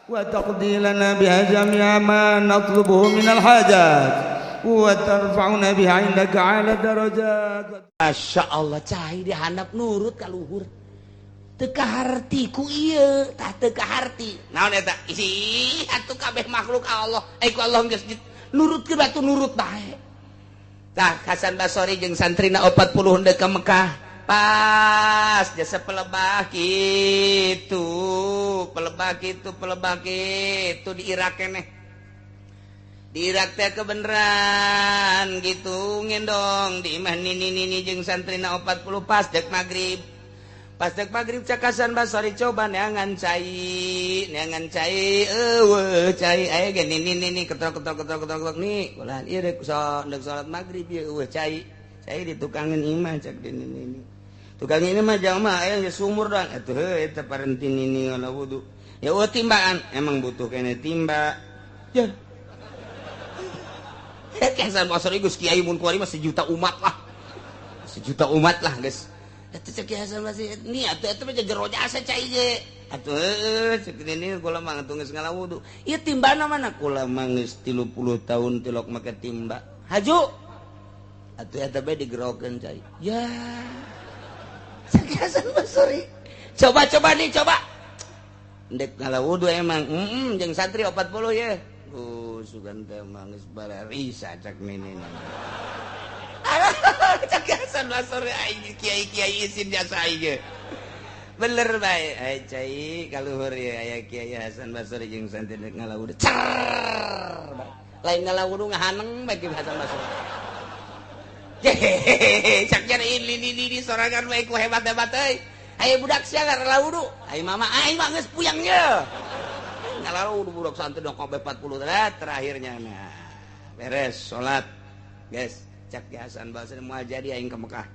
Wa taqdi lana biha jami'a ma natlubuhu minal hajat wa tarfa'una biha indaka 'ala darajat. Masya Allah, cai dihandap nurut ka luhur. Teu kaharti ku ieu, tah teu kaharti. Naon eta? Isi atuh kabeh makhluk Allah. Eh, ku Allah geus nurutkeun batu nurut bae. Tah Hasan Basori jeung santrina 40 hendak ke Mekah. Pas jasa pelebah kitu, pelebah kitu, pelebah kitu di Irak keneh. Di Irak teh kebeneran gitu ngendong di imah nini nini jeung santrina 40 pas dek maghrib. Pas dek maghrib cak Hasan Basori coba neangan cai eueuh cai aya ge nini nini ketrok ketrok ketrok ketrok ketrok nih ulah ieu dek dek salat maghrib ieu eueuh cai cai di tukangan imah cak nini nini tukang ini mah jamaah aya ge sumur dong atuh heuh eta parenti nini ngala wudu ya eueuh timbaan emang butuh kene timba ya. Hasan Basri geus kiai mun kuari mah sejuta umat lah. Sejuta umat lah geus. Eta cek Kiai Hasan Basri ni atuh eta mah jero jasa cai ge. Atuh heueuh cek nini kula mah atuh geus ngala wudu. Ieu timbana mana kula mah geus 30 tahun tilok make timba. Haju. Atuh eta bae digerokeun cai. Ya. Cek Hasan Basri. Coba-coba nih coba. Ndek ngala wudu emang jeung santri 40 ye. Sugan teh mah geus bararisa cak nini. Cak Hasan Basri aing kiai-kiai isin jasa aing. Bener bae ai cai kaluhur ye aya Kiai Hasan Basri jeung santri ngala wudu. Cer. Lain ngala wudu ngahaneng bae Ki Hasan Basri. Hehehe cak jare ini ini sorangan bae ku hebat-hebat euy. Aya budak sia ngala wudu. Ai mama aing mah geus puyang ye. Ngala wudu budak santri dong kabeh 40 terakhirnya nah beres salat guys cak Ki Hasan Basri moal jadi aing ke Mekah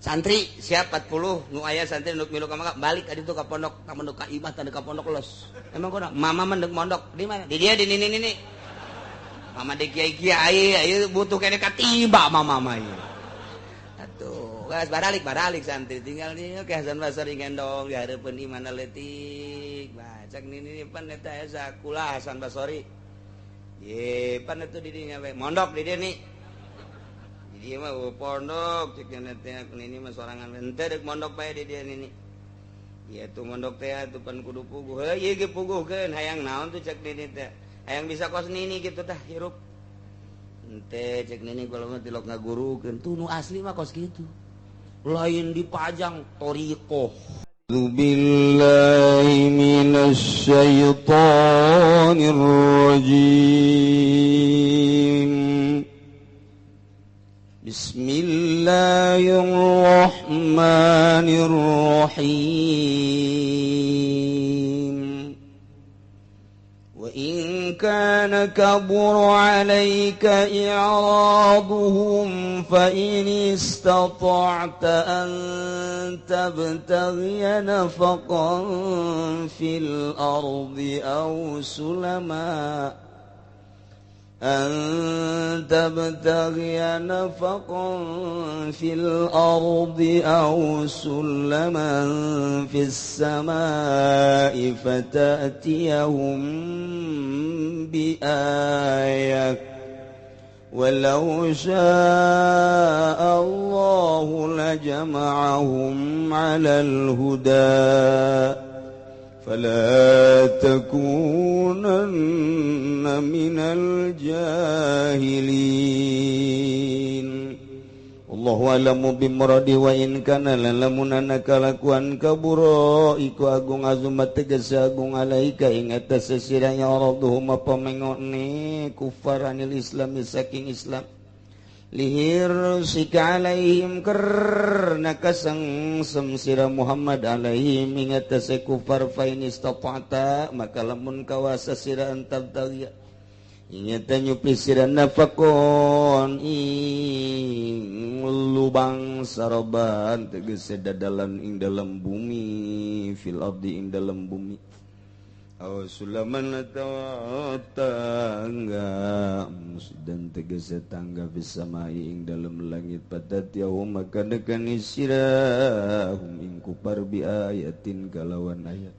santri siap 40 nu aya santri nu milu ka Mekah balik ka ditu ka pondok ka mondok ka imah tanda ka pondok los emang kunaon mama mendek mondok di mana di dia di nini nini mama di kiai kiai ayo butuh kene katiba mama mah ieu atuh geus baralik baralik santri tinggal di Ki Hasan Basri ngendong di hareupeun imahna leutik cak nini pan eta esa kula Hasan Basri ye pan itu di dinya we mondok di dieu nih di dieu mah pondok cek teh nini mah sorangan henteu deuk mondok bae di dieu nini ieu tuh mondok teh atuh pan kudu puguh heuh ieu ge puguhkeun hayang naon tuh cek nini teh hayang bisa kos nini kitu tah hirup henteu cek nini kula mah tilok ngagurukeun tuh nu asli mah kos kitu lain dipajang thoriqoh. بالله من الشيطان الرجيم بسم الله الرحمن الرحيم وإن كان كبر عليك إعراضهم فإن استطعت أن تبتغي نفقا في الأرض أو سلما أن تبتغي نفقا في الأرض أو سلما في السماء فتأتيهم بآية ولو شاء الله لجمعهم على الهدى فلا تكونن من الجاهلين. الله أعلم بمراده وإن كان lamunana kalakuan kabura iku agung azumat tegese agung alaika ing atas sesira ya radhum pamengone kufar anil islam saking Islam lihir sika alaihim karna kasengsem sira Muhammad alaihim ing atase kufar fa in istata'ta maka lamun kawasa sira antabtaghi ingeta nyupi sira nafakon ing lubang saroban tegese dadalan ing dalam bumi fil ardi ing dalam bumi aw sulaman atawa tangga dan tegese tangga fisamai ing dalam langit patatiyahum maka nekani sira hum ing kupar bi ayatin kalawan ayat.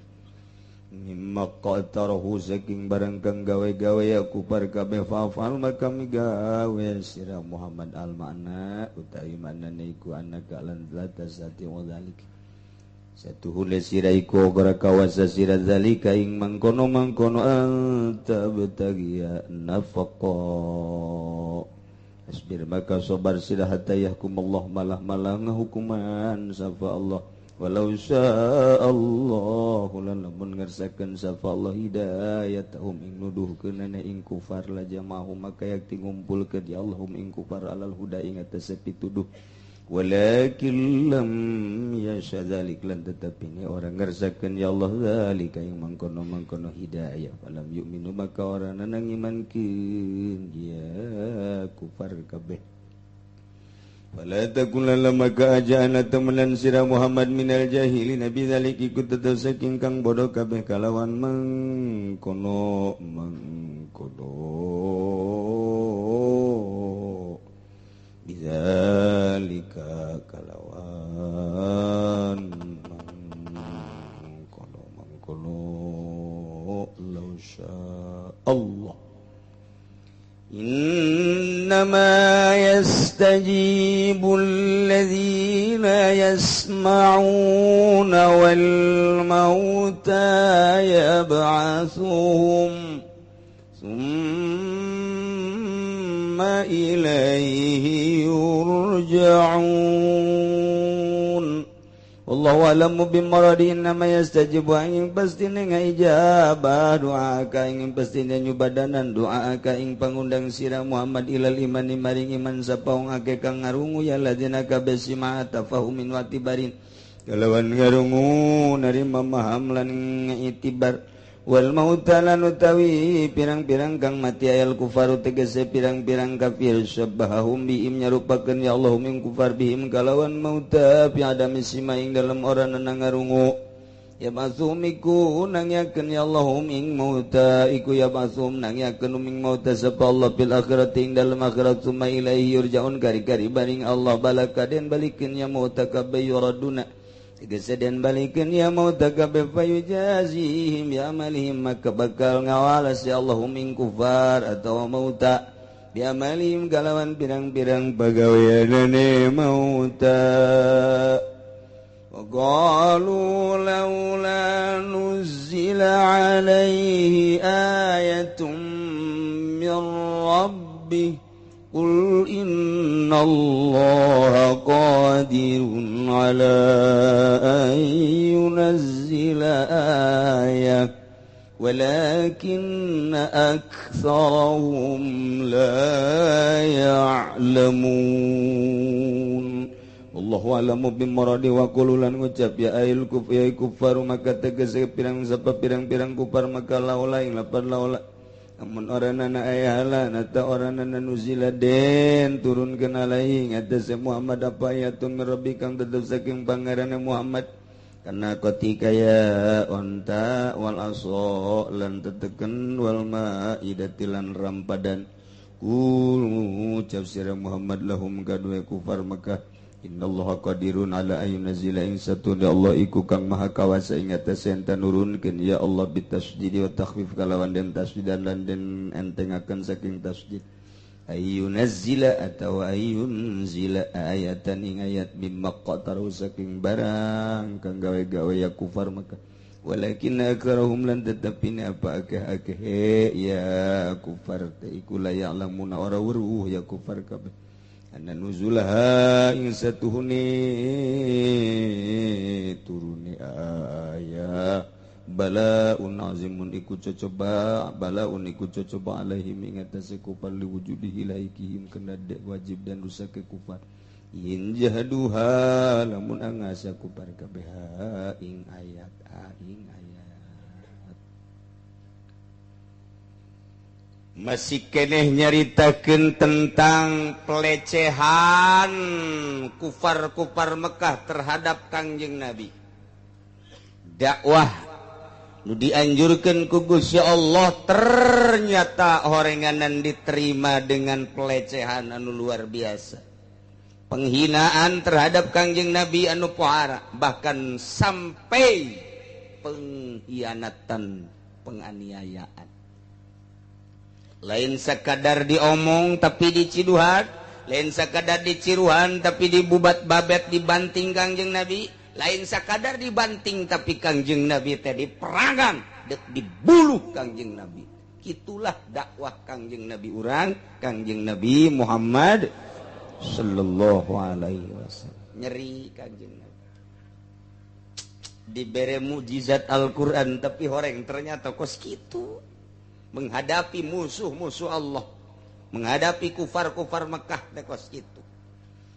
Mimma qatarahu saking barang kang gawe-gawe ya kufar kabeh fa'al maka migawe sira Muhammad al makna utawi maknane iku anaka lan latasati wa zalik satuhule sira iku ora kawasa sira zalika ing mangkono-mangkono anta betagiya nafaqa asbir maka sabar sira hatta yahkumullah malah-malah ngahukuman sapa Allah. Walau sya'allahu lamun ngersakeun sapa Allah hidayatahum ing nuduhkeunana ing kufar la jama'ahum maka yakti ngumpulkeun ya Allahum ing kufar alal huda ing atase pituduh walakin lam yasha dzalik lan tetapi ni orang ngersakeun ya Allah zalika ing mangkono-mangkono hidayah falam yu'minu maka ora nang imankeun ya kufar kabeh. Wala takunalla maka ajana temenan sira Muhammad minal jahilin nabi zalik ikut tetep saking kang bodoh kabeh kalawan mangkono mangkono bidzalika kalawan mangkono mangkono law syaa Allah. إنما يستجيب الذين يسمعون والموتى يبعثهم ثم إليه يرجعون. Wallahu a'lamu bimuradi innama yastajibu ing pastine ngaijabah doa ka ing pastine nyubadanan doa ka ing pangundang sira Muhammad ilal imani maring iman sapa wong akeh kang ngarungu ya ladina kabeh sima tafahumin wa tibarin kalawan ngarungu narima maham lan itibar wal mauta lan utawi pirang-pirang kang mati ayal kufaru tegese pirang-pirang kafir syabahum bihim nyarupakeun ya Allahum ing kufar bihim kalawan mauta fi adami sima ing dalem ora nang ngarungu ya basum iku nangyakeun ya Allahum ing mauta iku ya basum nangyakeun ing mauta sapa Allah bil akhirati ing dalem akhirat summa ilaihi yurjaun kari-kari baring Allah balakaden balikeun ya mauta kabeh yuraduna tegese den balikeun ya mauta kabeh fayujazihim bi amalihim maka bakal ngawalas ya Allahum ing kufar atawa mauta bi amalihim kalawan pirang-pirang pagaweanane mauta. Wa qalu laula nuzila alaihi ayatun min rabbih Qul inna Allaha qadirun ala an yunazzila ayah walakinna aktsarahum la ya'lamun. Wallahu a'lamu bimuradi wa qululan ngucap ya ayil kuf ya kufaru maka tegese pirang sapa pirang-pirang kufar maka laula ing lapan laula amun oranana ayahala nata oranana nuzila den turunkeun alaihi ngatas Muhammad apa ayatun min rabbi kang tetep saking pangerane Muhammad kana ketika ya onta wal aso lan teteken wal maidati lan rampadan kul ucap sira Muhammad lahum kadue kufar Mekah innallaha qadirun ala ayyunzila ing satuna Allah iku kang maha kawasa ing atase enten nurunkeun ya Allah bitasydid wa takhfif kalawan den tasdidan lan den entengaken saking tasdid ayyunzila atawa ayyunzila ayatan ing ayat mimma qataru saking barang kang gawe-gawe ya kufar Mekah walakin aktsarahum lan tetepine apa akeh-akeh ya kufar teh iku la ya'lamuna ora weruh ya kufar kabeh anna nuzulaha ing satuhune turune aya balaun azimun iku cocoba balaun iku cocoba alaihim ing atase kufar liwujudihi laikihim kena dek wajib dan rusak ke kufar in jahaduha lamun angasa kufar kabeh ing ayat ing ayat masih keneh nyaritakeun tentang pelecehan kufar-kufar Mekah terhadap Kangjeng Nabi. Dakwah nu dianjurkeun ku Gusti Allah ternyata horenganan diterima dengan pelecehan anu luar biasa. Penghinaan terhadap Kangjeng Nabi anu pohara, bahkan sampai pengkhianatan, penganiayaan. Lain sekadar diomong tapi diciduhan, lain sekadar diciruhan tapi dibubat babet dibanting Kangjeng Nabi, lain sekadar dibanting tapi Kangjeng Nabi teh diperangan, dek dibuluh Kangjeng Nabi. Itulah dakwah Kangjeng Nabi urang, Kangjeng Nabi Muhammad sallallahu alaihi wasallam. Nyeri Kangjeng Nabi. Dibere mukjizat Al-Qur'an tapi horeng ternyata kos kitu. Menghadapi musuh-musuh Allah, menghadapi kufar-kufar Mekah teh kos kitu.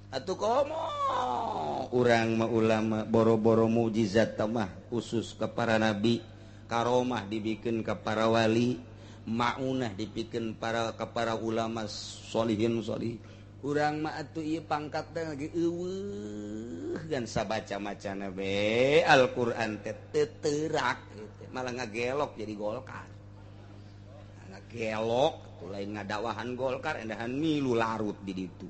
Atuh komo urang mah ulama boro-boro mukjizat mah khusus ke para nabi, karomah dibikin ke para wali, maunah dibikin para ke para ulama solihin solih. Urang mah atuh ieu pangkat teh lagi eueuh gan sabaca-macana be Al-Qur'an teh teu teurak malah ngagelok jadi Golkar. Gelok lain ngadakwahan Golkar endahan milu larut di ditu.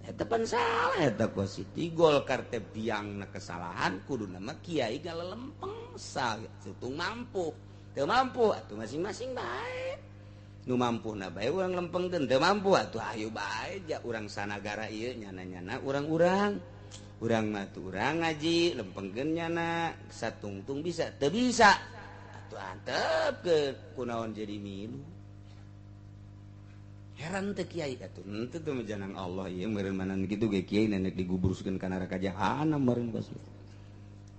Eta pan salah eta kositi Golkar teh biangna kesalahan kuduna mah kiai galelempeng satung mampu. Teu mampu atuh masing-masing bae. Nu mampuna bae urang lempengkeun, teu mampu atuh ayo bae ja urang sanagara ieu nyana-nyana urang-urang. Urang mah tuh urang ngaji lempengkeun nyana satungtung bisa teu bisa. Atuh antep ke kunaon jadi milu. Heran teh kiai atuh henteu teu mejanang Allah ieu meureun manan kitu ge kiai nenek digubruskeun ka neraka jahanam meureun kos.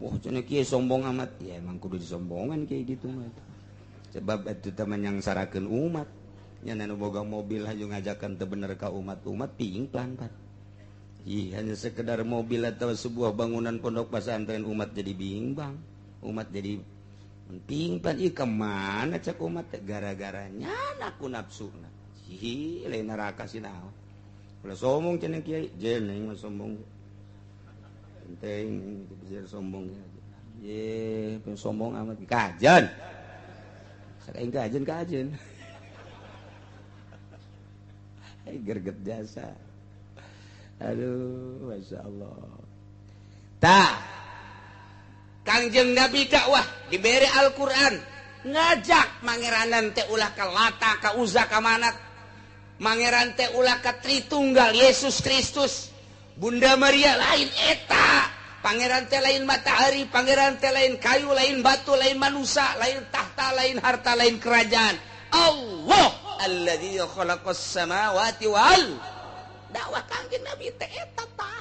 Wah cenah kiai sombong amat. Ya emang kudu disombongan kiai gitu mah. Sebab atuh teh menyangsarakeun umat. Nya nu boga mobil hayu ngajakan teu bener ka umat-umat pingplan pan. Ih hanya sekedar mobil atau sebuah bangunan pondok pesantren umat jadi bimbang. Umat jadi pingplan ieu kemana cek umat gara-gara nyana ku nafsuna. Hi lain neraka sih naon. Ulah sombong cenah kiai, jeneng mah sombong. Penting bisa sombong ya. Ye, sombong amat kajen. Sakaing kajen kajen. Hai gerget jasa. Aduh, Masya Allah. Tah. Kangjeng Nabi dakwah diberi Al-Qur'an, ngajak mangeranan teh ulah ka Lata, ka Uzza, ka Manat. Mangeran teh ulah ka Tritunggal Yesus Kristus, Bunda Maria lain eta. Pangeran teh lain matahari, pangeran teh lain kayu, lain batu, lain manusia, lain tahta, lain harta, lain kerajaan. Allah alladzi khalaqas samawati wal. Dakwah Kangjeng Nabi teh eta tah.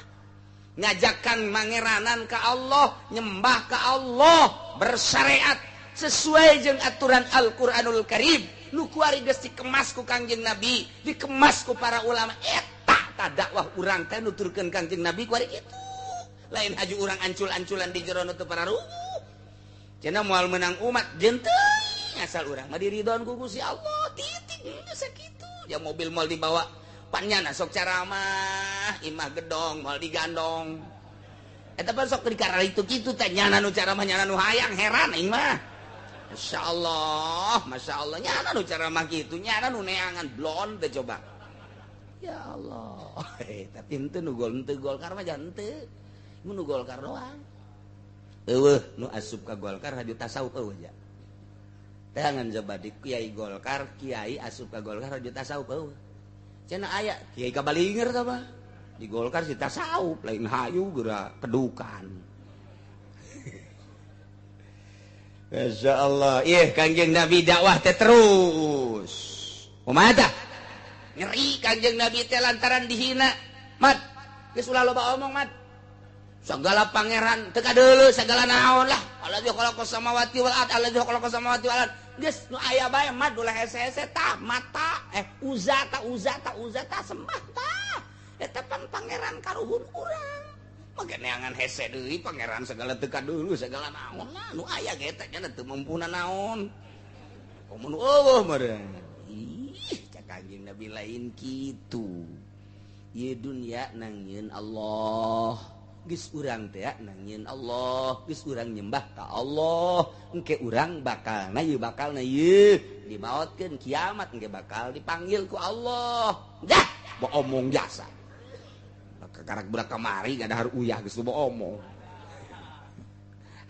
Ngajakan mangeranan ka Allah, nyembah ka Allah, bersyariat sesuai jeung aturan Al-Qur'anul Karim. Nu kuari geus dikemas ku Kangjeng Nabi, dikemas ku para ulama. Eta tah dakwah urang teh nuturkeun Kangjeng Nabi kuari kitu. Lain haju urang ancul-anculan di jero nu teu pararuguh. Cenah moal meunang umat jeung teuing asal urang mah diridhoan ku Gusti Allah. Titik geus sakitu. Ya mobil moal dibawa pannyana sok caramah, imah gedong moal digandong. Eta pan sok dikarar itu kitu teh nyana nu caramah nyana nu hayang heran aing mah. Masya Allah, Masya Allah, nyana nu ceramah gitu, nyana nu neangan blon teh coba. Ya Allah, tapi henteu nu gol henteu Golkar mah jangan henteu, nu Golkar doang. Eueuh nu asup ka Golkar haju tasawuf eueuh ja. Teangan coba di kiai Golkar, kiai asup ka Golkar haju tasawuf eueuh. Cenah aya kiai kabalinger tah mah. Di Golkar si tasawuf lain hayu geura kedukan. Masya Allah, ih Kangjeng Nabi dakwah teh terus. Kumaha tah? Nyeri Kangjeng Nabi teh lantaran dihina. Mat, geus ulah loba omong, Mat. Segala pangeran teu kadeuleu segala naon lah. Alladzi khalaqas samawati wal ard, alladzi khalaqas samawati wal ard. Geus nu aya bae mat ulah hese-hese tah mata Uzza ta Uzza ta Uzza ta sembah tah. Eta pan pangeran karuhun urang. Neangan hese deui pangeran segala teu kadeuleu segala naon lah nu aya ge teh nya teu mampuna naon. Komo nu eueuh meureun. Ih, cak Kangjeng Nabi lain kitu. Ieu dunya nangieun Allah. Geus urang teh nangieun Allah, geus urang nyembah ka Allah. Engke urang bakalna ieu bakalna ieu dimaotkeun kiamat engke bakal dipanggil ku Allah. Dah, omong jasa. Karak budak kamari ngadahar uyah geus loba omong.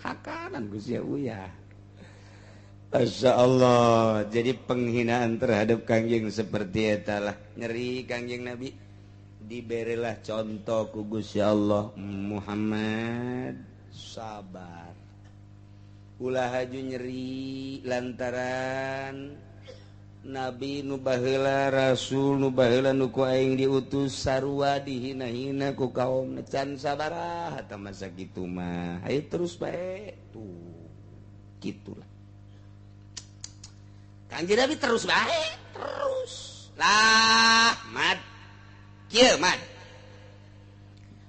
Hakanan ku sia uyah. Masya Allah, jadi penghinaan terhadap Kangjeng seperti etalah. Nyeri Kangjeng Nabi. Diberilah contoh ku Gusti Allah, Muhammad sabar. Ulah haju nyeri lantaran Nabi nu baheula, Rasul nu baheula nu ku aing diutus sarua dihina-hina ku kaum, can sabaraha tah masa kitu mah. Ayo terus bae tuh. Gitulah. Kanjeng Nabi terus bae, terus. Lah, mad. Kieu mad.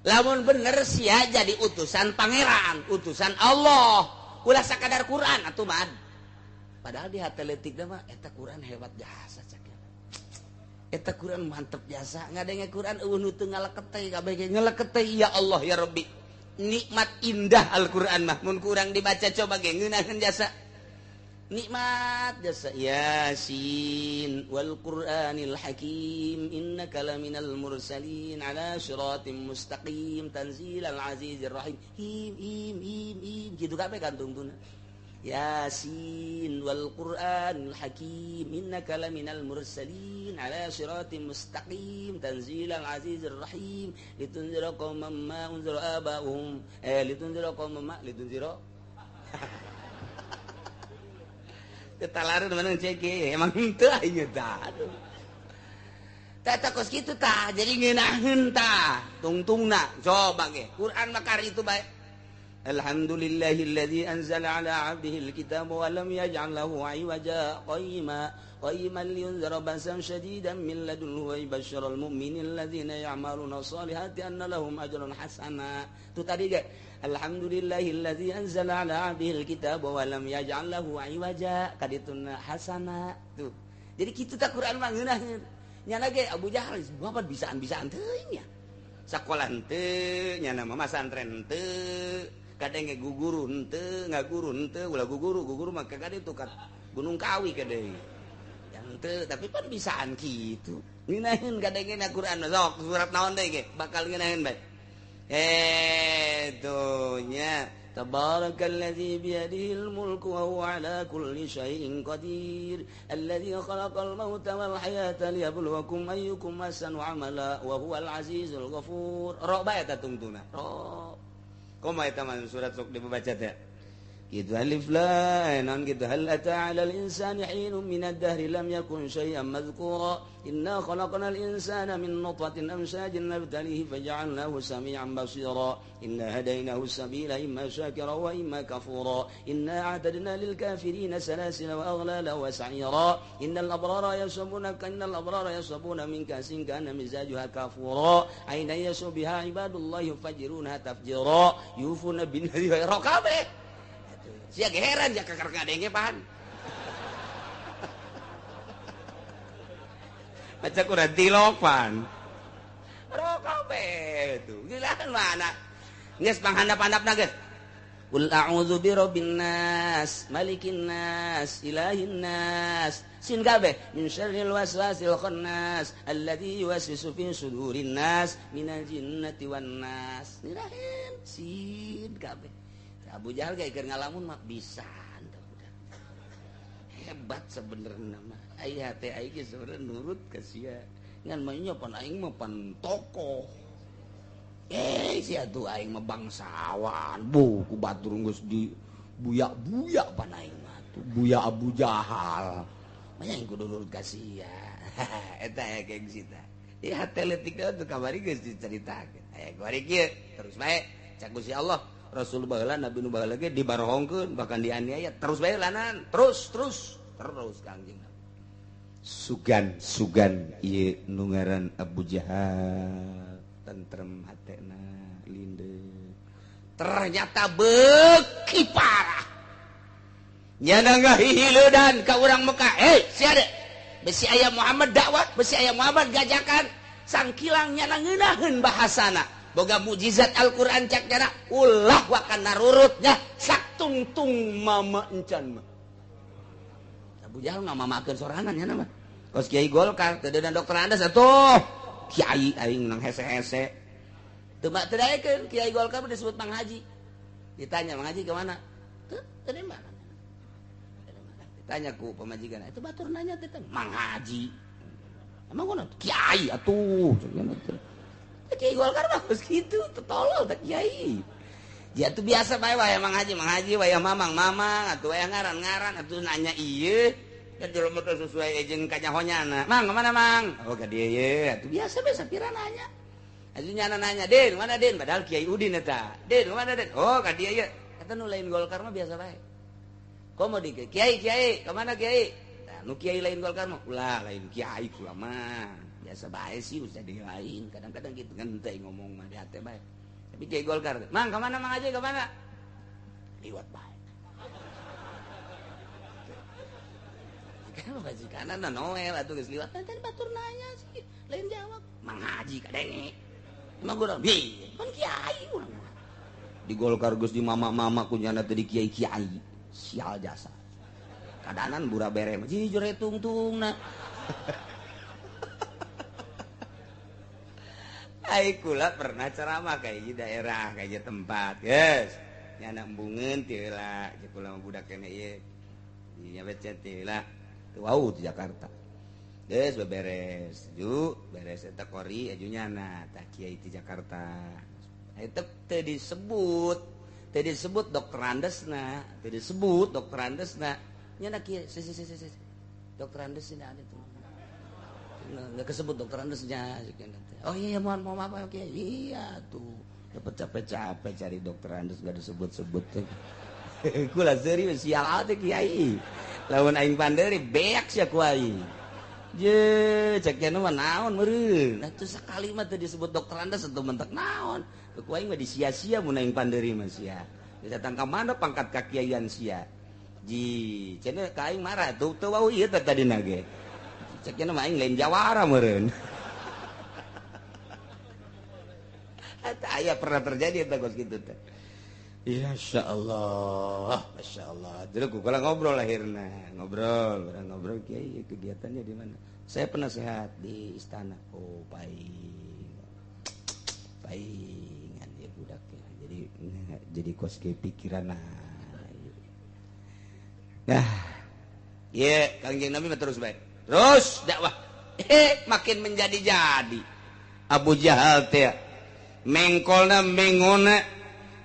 Lamun bener sia jadi utusan pangeran, utusan Allah. Ulah sakadar Quran atuh mad. Padahal di hati leutikna mah eta Quran hebat jasa cak. Eta Quran mantep jasa, ngadenge Quran eueuh nu teu ngaleket kabeh ge ngaleket ya Allah ya Rabbi. Nikmat indah Al-Quran mah mun kurang dibaca coba ge ngeunaheun jasa. Nikmat jasa Yasin wal Qur'anil Hakim innaka laminal mursalin ala siratim mustaqim tanzilal azizir rahim him him him him kitu kabeh kantungtuna. Yasin wal Qur'anil Hakim innaka laminal mursalin ala siratim mustaqim tanzilal azizir rahim litunzira qauman ma unzira aba'uhum litunzira qauman ma litunzira ketalaran mana cek emang henteu aing tah aduh tah kos kitu tah jadi ngeunaheun tah tungtungna coba ge Quran mah kari itu bae. Alhamdulillahilladzi anzala ala 'abdihi al-kitaba wa lam yaj'al lahu 'iwaja qayyima qayyiman liyunzira ba'san shadidan min ladunhu wa yubashshiral mu'minina alladzina ya'maluna sholihati anna lahum ajran hasana. Tuh tadi ge alhamdulillahilladzi anzala ala 'abdihi al-kitaba wa lam yaj'al lahu 'iwaja kadituna hasana. Tuh. Jadi kitu tah Quran mah ngeunaheun. Nyana ge Abu Jahal bapak bisaan-bisaan teuing nya. Sakola henteu, nyana mah masantren henteu. Kadang ge guguru henteu, ngaguru henteu, ulah guguru, guguru mah ka ditu ka Gunung Kawi ka deui. Yang henteu, tapi pan bisaan kitu. Ngeunaheun kadengena Quran sok surat naon deui ge bakal ngeunaheun bae. Tuh nya tabarakalladzi biyadihil mulku wa huwa ala kulli syai'in qadir alladzi khalaqal mauta wal hayata liyabluwakum ayyukum ahsanu amala wa huwal azizul ghafur. Ro bae eta tungtuna. Ro. Kumaha eta mah surat sok dibaca teh? Gitu alif lam non gitu hal ata 'alal insani hinun minad dahri lam yakun syai'an madhkura inna khalaqnal insana min nutfatin amshajin nabtalihi faja'alnahu sami'an basira inna hadainahu sabila imma syakira wa imma kafura inna a'tadna lil kafirina salasila wa aghlala wa sa'ira innal abrara yashrabuna yashrabuna min kasin kana mizajuha kafura aina yashu biha ibadullah yufajiruna tafjira yufuna bin nadhi wa raqabe. Sia heran ya kakar ngadenge pan. Baca Quran tilok pan. Rokabe tuh. Gila mana? Geus panghandap-handapna geus. Qul a'udzu birabbin nas, malikin nas, ilahin nas. Sin kabeh min syarril waswasil khannas alladzi yuwaswisu fi sudurin nas minal jinnati wan nas. Nirahin sin kabeh. Abu Jahal kayak keur ngalamun mah bisa hebat sebenarnya mah aya teh aing ge sebenarnya nurut ka sia ngan mah nya pan aing mah pan tokoh sia tuh aing mah bangsawan bu ku batur geus di buyak-buyak pan aing mah tuh buya Abu Jahal mah aing kudu nurut ka sia eta aya gengsi tah ieu hate leutik tuh kamari geus dicaritakeun aya kuari kieu terus bae cak Gusti Allah Rasul baheula Nabi nu baheula ge dibarohongkeun bahkan dianiaya terus bae lanan terus terus terus Kangjeng Nabi sugan sugan ieu nu ngaran Abu Jahal tentrem hatena lindeu ternyata beuki parah nyana ngahileudan ka urang Mekah sia de besi aya Muhammad dakwah besi aya Muhammad gajakan sangkilang nyana ngeunaheun bahasana boga mukjizat Al-Qur'an cak nyana ulah wakan narurutnya saktungtung mama encan mah Abu Jahal ngamamakeun sorangan nya mah kos kiai Golkar teu deuneuh dokter Andes atuh kiai aing nang hese-hese teu mah teu daekeun kiai Golkar disebut Mang Haji ditanya Mang Haji ke mana Teu nembak. Ditanya ku pamajikan, itu batur nanya teh Mang Haji. Emang kunaon? Kiai atuh. Kiai Golkar mah geus kitu, tolol teh kiai. Dia tuh biasa bae wae Mang Haji, wae mamang mamang atuh wae ngaran-ngaran atuh nanya ieu. Kan jelema teh sesuai jeung kanyahonyana. Mang, kemana Mang? Oh, ka dieu ye. Atuh biasa bae sapira nanya. Atuh nyana nanya, "Din, mana Din?" Padahal Kiai Udin eta. "Din, mana Din?" "Oh, ka dieu ye." Eta nu lain Golkar mah biasa bae. Komo di kiai, kiai, kemana kiai? Nah, nu kiai lain Golkar mah ulah lain kiai kula mah. Biasa bae sih usah di lain. Kadang-kadang gitu ngenteh ngomong mah di hati bae. Tapi kiai Golkar, "Mang, kemana Mang Haji, kemana?" Liwat bae. Kan majikanna noel atuh geus liwat. Tadi batur nanya sih, lain jawab. Mang Haji kadenge. Emang urang, "Bi, kan kiai urang." Di Golkar geus di mama-mama ku nyana teh di kiai-kiai. Sial jasa kadanan bura bere mah jujur tungtungna. Ai kula pernah ceramah kayak di daerah kayak tempat yes nyana embungeun teu heula jeung kula mah budak kene ieu nya becet teu heula teu wau di Jakarta geus beberes ju beres eta kori aju nyana tah kiai di Jakarta eta teu disebut teu disebut dokter Andesna, teu disebut dokter Andesna. Nyana kieu, si dokter Andesna ada tuh. Enggak kesebut dokter Andesnya. Oh iya, mohon maaf kiai. Iya tuh. Dapat capek-capek cari dokter Andes enggak disebut-sebut. Kula serius sial teh kiai. Lamun aing panderi beak sia ku aing. Je, cek nya mah naon meureun. Nah tuh sakali mah teu disebut dokter Andes atuh mentek naon. Ku aing mah disia-sia mun aing panderi mah sia. Datang ka mana pangkat kakiaian sia. Ji, cenah ka aing marah tuh teu wau ieu teh tadina ge. Cek nya mah aing lain jawara meureun. Eta aya pernah terjadi eta kos kitu teh. Ya insyaallah, masyaallah. Jadi ku kala ngobrol akhirna, ngobrol, urang ngobrol kiai kegiatannya di mana? Saya penasehat di istana. Oh, baik. Baik ngan ieu budaknya. Jadi kos ke pikiran. Nah, ieu Kangjeng Nabi mah terus baik. Terus dakwah. Makin menjadi-jadi. Abu Jahal teh mengkolna mengona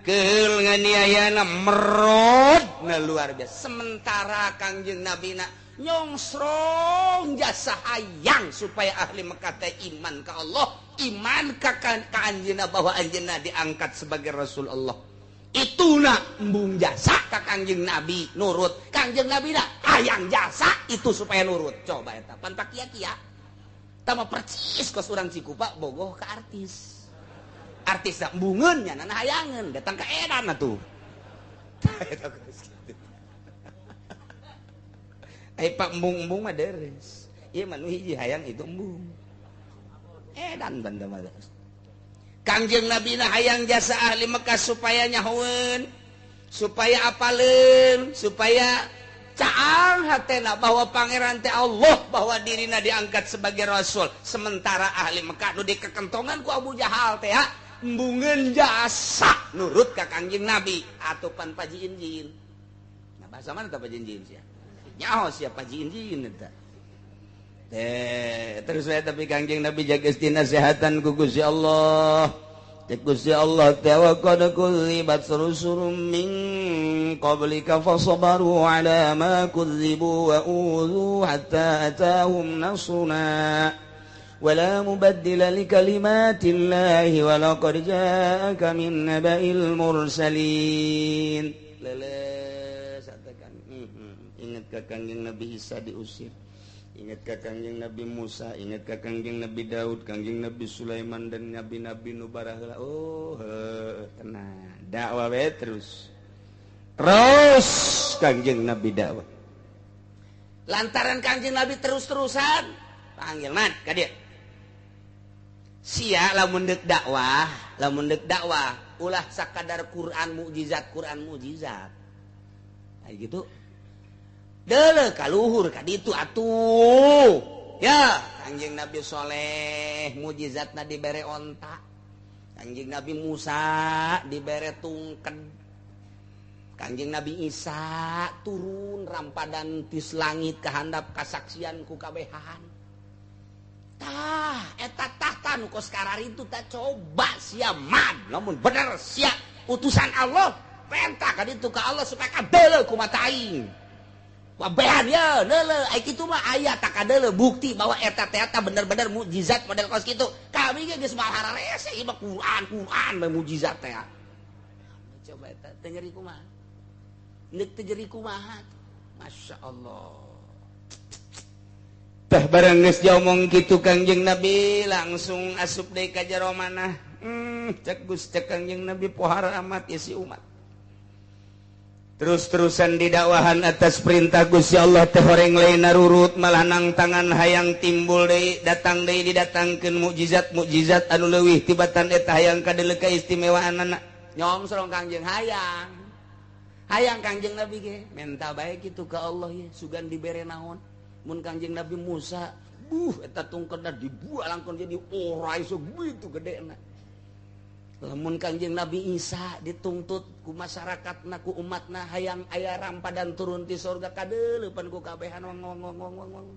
keul nganiayana merod na luar biasa. Sementara Kangjeng Nabi na nyongsrong jasa hayang supaya ahli Mekah teh iman ka Allah, iman ka anjeunna bahwa anjeunna diangkat sebagai Rasul Allah. Ituna embung jasa ka Kangjeng Nabi nurut. Kangjeng Nabi na hayang jasa itu supaya nurut. Coba eta pan pakia-kia. Tama percis kos urang Cikupa bogoh ka artis. Artis dah embungeun nya nana hayangeun datang ka edan atuh. Ai pak embung-embung mah deres. Ieu mah nu hiji hayang itu embung. Edan banda mah. Kangjeng Nabi na hayang jasa ahli Mekah supaya nyahoeun, supaya apaleun, supaya caang hatena bahwa pangeran teh Allah, bahwa dirina diangkat sebagai rasul. Sementara ahli Mekah nu dikekentongan ku Abu Jahal teh embungeun jasa nurut ka Kangjeng Nabi atau pan paji injin. Nah bahasa mana tah paji injin sia? Nyaho sia paji injin eta. Teh terus we tapi Kangjeng Nabi jaga nasihatan ku Gusti Allah. Cek Gusti Allah teh wa qad kudzibat rusulun min qablika fasabaru ala ma kudzibu wa udzu hatta atahum nasruna. ولا مبدل لكلمات الله ولقد جاءك من نبأ المرسلين. Leles katakan ingat ka Kangjeng Nabi Isa diusir, ingat ka Kangjeng Nabi Musa, ingat ka Kangjeng Nabi Daud, Kangjeng Nabi Sulaiman dan nabi-nabi nu baraheula. Oh, tenang, dakwah we terus. Terus Kangjeng Nabi dakwah. Lantaran Kangjeng Nabi terus-terusan panggil man ka dieu. Sia lamun deuk dakwah, ulah sakadar Quran mukjizat, Quran mukjizat. Nah, gitu. Deuleu ka luhur ka ditu atuh. Ya, Kangjeng Nabi Soleh mukjizatna dibere onta. Kangjeng Nabi Musa dibere tungked. Kangjeng Nabi Isa turun rampadan tis langit kehandap kasaksian ku kabehan. Tah eta tahta nu kos kararitu tah coba sia mad lamun bener sia utusan Allah perintah ka ditu ka Allah supaya kadeuleu ku mata aing. Wabehan ya leuleuh ai kitu mah aya tak kadeuleuh bukti bahwa eta teh eta bener-bener mukjizat model kos kitu. Kami ge geus mahara rese ieu mah Quran Quran we mukjizat teh. Coba eta teu nyeri kumaha? Neuk teu nyeri kumaha? Masya Allah. Tah barang geus diomong kitu Kangjeng Nabi langsung asup deui ka jero manah. Cek Gus cek Kangjeng Nabi pohara amat ya si umat. Terus-terusan didakwahan atas perintah Gusti Allah teh horeng lain narurut malah nang tangan hayang timbul deui datang deui didatangkeun mukjizat-mukjizat anu leuwih tibatan eta hayang kadeuleu kaistimewaanana. Nyongsrong Kangjeng hayang. Hayang Kangjeng Nabi ge menta bae kitu ka Allah ye sugan dibere naon. Mun Kangjeng Nabi Musa buh eta tungketna dibuang langkon jadi ora iso gitu gedena. Lamun Kangjeng Nabi Isa dituntut ku masyarakatna ku umatna hayang aya rampadan turun ti surga kadeuleupan ku kabehan wong wong wong wong wong.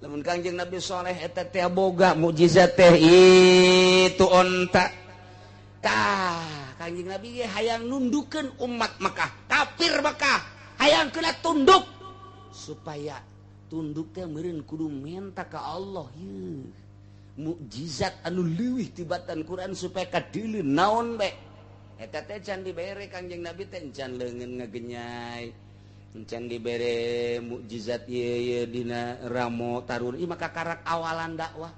Lamun Kangjeng Nabi Soleh eta teh boga mukjizat teh itu onta. Tah Kangjeng Nabi ge hayang nundukeun umat Mekah, kafir Mekah, hayang kena tunduk supaya tunduk teh meureun kudu menta ka Allah yeuh. Mukjizat anu leuwih tibatan Quran supaya kadeuleu naon bae eta teh can dibere Kangjeng Nabi teh can leungeun ngagenyai can dibere mukjizat ieu ieu dina ramo tarun ieu maka karak awalan dakwah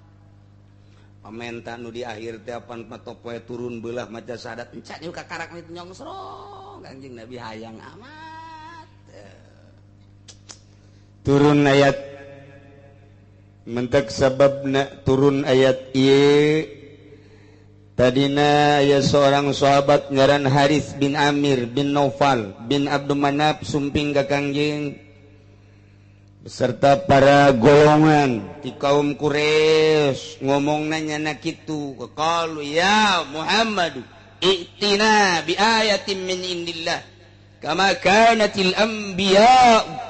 pamenta nu di akhir teh apan patopoe turun beulah maca syahadat encan ieu kakarak itu nyongsrong Kangjeng Nabi hayang amat turun ayat mentek sababna turun ayat ieu tadina aya seorang sahabat ngaran Haris bin Amir bin Naufal bin Abdul Manaf sumping ka Kangjeng beserta para golongan di kaum Quraisy ngomongna nyana kitu qalu ya Muhammad i'tina bi ayatin min indillah kama kanatil anbiya.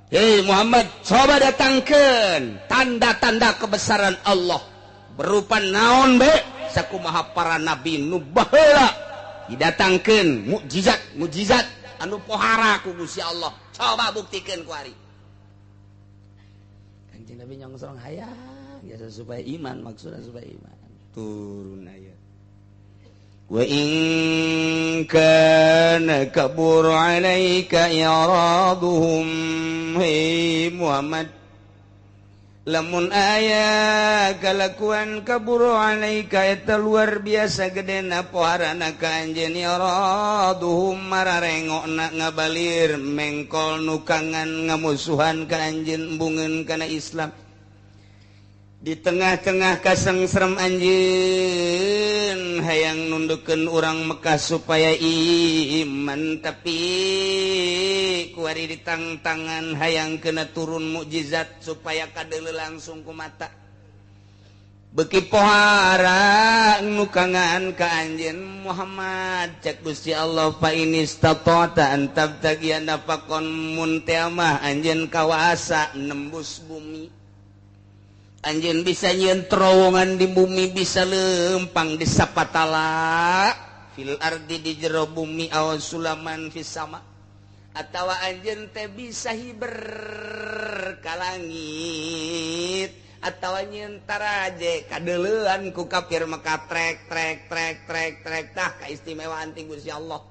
Hei Muhammad, coba datangkan tanda-tanda kebesaran Allah berupa naon be sakumaha para nabi nu baheula didatangkeun mukjizat mukjizat anu pohara ku Gusti Allah. Coba buktikeun ku ari. Kanjeng Nabi nyongsrong hayang biasa supaya iman, maksudna supaya iman. Turun ayat. Wa in kana kabur 'alaika i'raduhum hey Muhammad lamun aya kalakuan kabur 'alaika eta luar biasa gedena poharana ka anjeun i'raduhum mararengokna ngabalir mengkol nukangan ngamusuhan ka anjeun embungeun kana Islam di tengah-tengah kasengserem anjeun hayang nundukeun urang Mekah supaya iman tapi kuari ditangtangan hayang kena turun mukjizat supaya kadeuleu langsung ku mata beki pohara nukangan ka anjeun Muhammad cek Gusti Allah fa inistata'ta an tabtagiya nafaqon mun teh mah anjeun kawasa nembus bumi anjeun bisa nyieun terowongan di bumi bisa lempang di sapatala fil ardi di jero bumi aw sulaman fis sama atawa anjeun teh bisa hiber ka langit atawa nyieun taraje kadeuleuan ku kafir Mekah trek trek trek trek trek tah kaistimewaan ti Gusti Allah.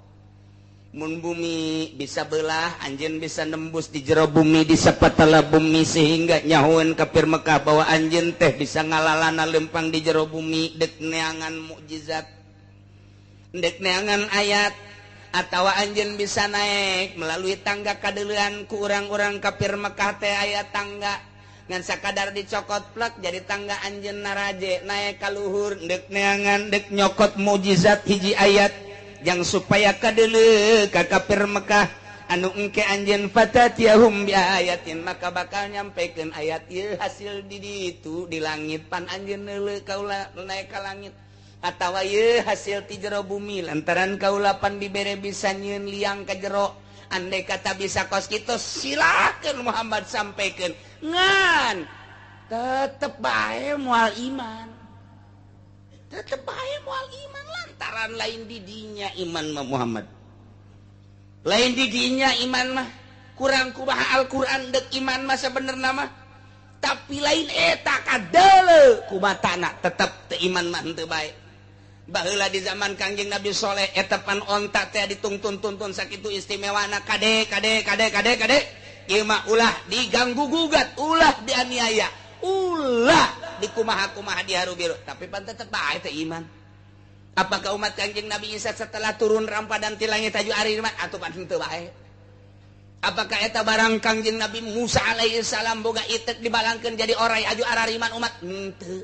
Mun bumi bisa belah anjeun bisa nembus di jero bumi di sapatala bumi sehingga nyahoeun kafir Mekah bahwa anjeun teh bisa ngalalana lempang di jero bumi dek neangan mukjizat dek neangan ayat atawa anjeun bisa naik melalui tangga kadeuleuan ku urang-urang kafir Mekah teh aya tangga ngan sakadar dicokot plek jadi tangga anjeun naraje naik ka luhur dek neangan dek nyokot mukjizat hiji ayat yang supaya kadeuleu ka kafir Mekah anu engke anjeun fatatiyahum bi ayatin maka bakal nyampekeun ayat ieu hasil di ditu di langit pan anjeun neuleuh kaula naik ka langit Atawa ye hasil ti jero bumi lantaran kaulapan dibere bisa nyieun liang ka jero. Andai kata bisa kos kitu silakan Muhammad sampaikan. Ngan tetep bae moal iman. Tetep bae moal iman lantaran lain didinya iman mah Muhammad. Lain didinya iman mah kurang kumaha Al-Qur'an deuk iman mah sabenerna mah. Tapi lain eta kadeuleu kumatana tetep teu iman mah henteu bae. Baheula di zaman Kangjeng Nabi Soleh eta pan onta teh ditungtun-tuntun sakitu istimewana kade kade kade kade kade ieu mah ulah diganggu gugat, ulah dianiaya, ulah dikumaha-kumaha diharu biru, tapi pan tetep bae teh iman. Apakah umat Kangjeng Nabi Isa setelah turun rampadan ti langit aju ari iman atuh pan henteu bae? Apakah eta barang Kangjeng Nabi Musa alaihi salam boga itek dibalangkeun jadi orai aju arariman umat? Henteu.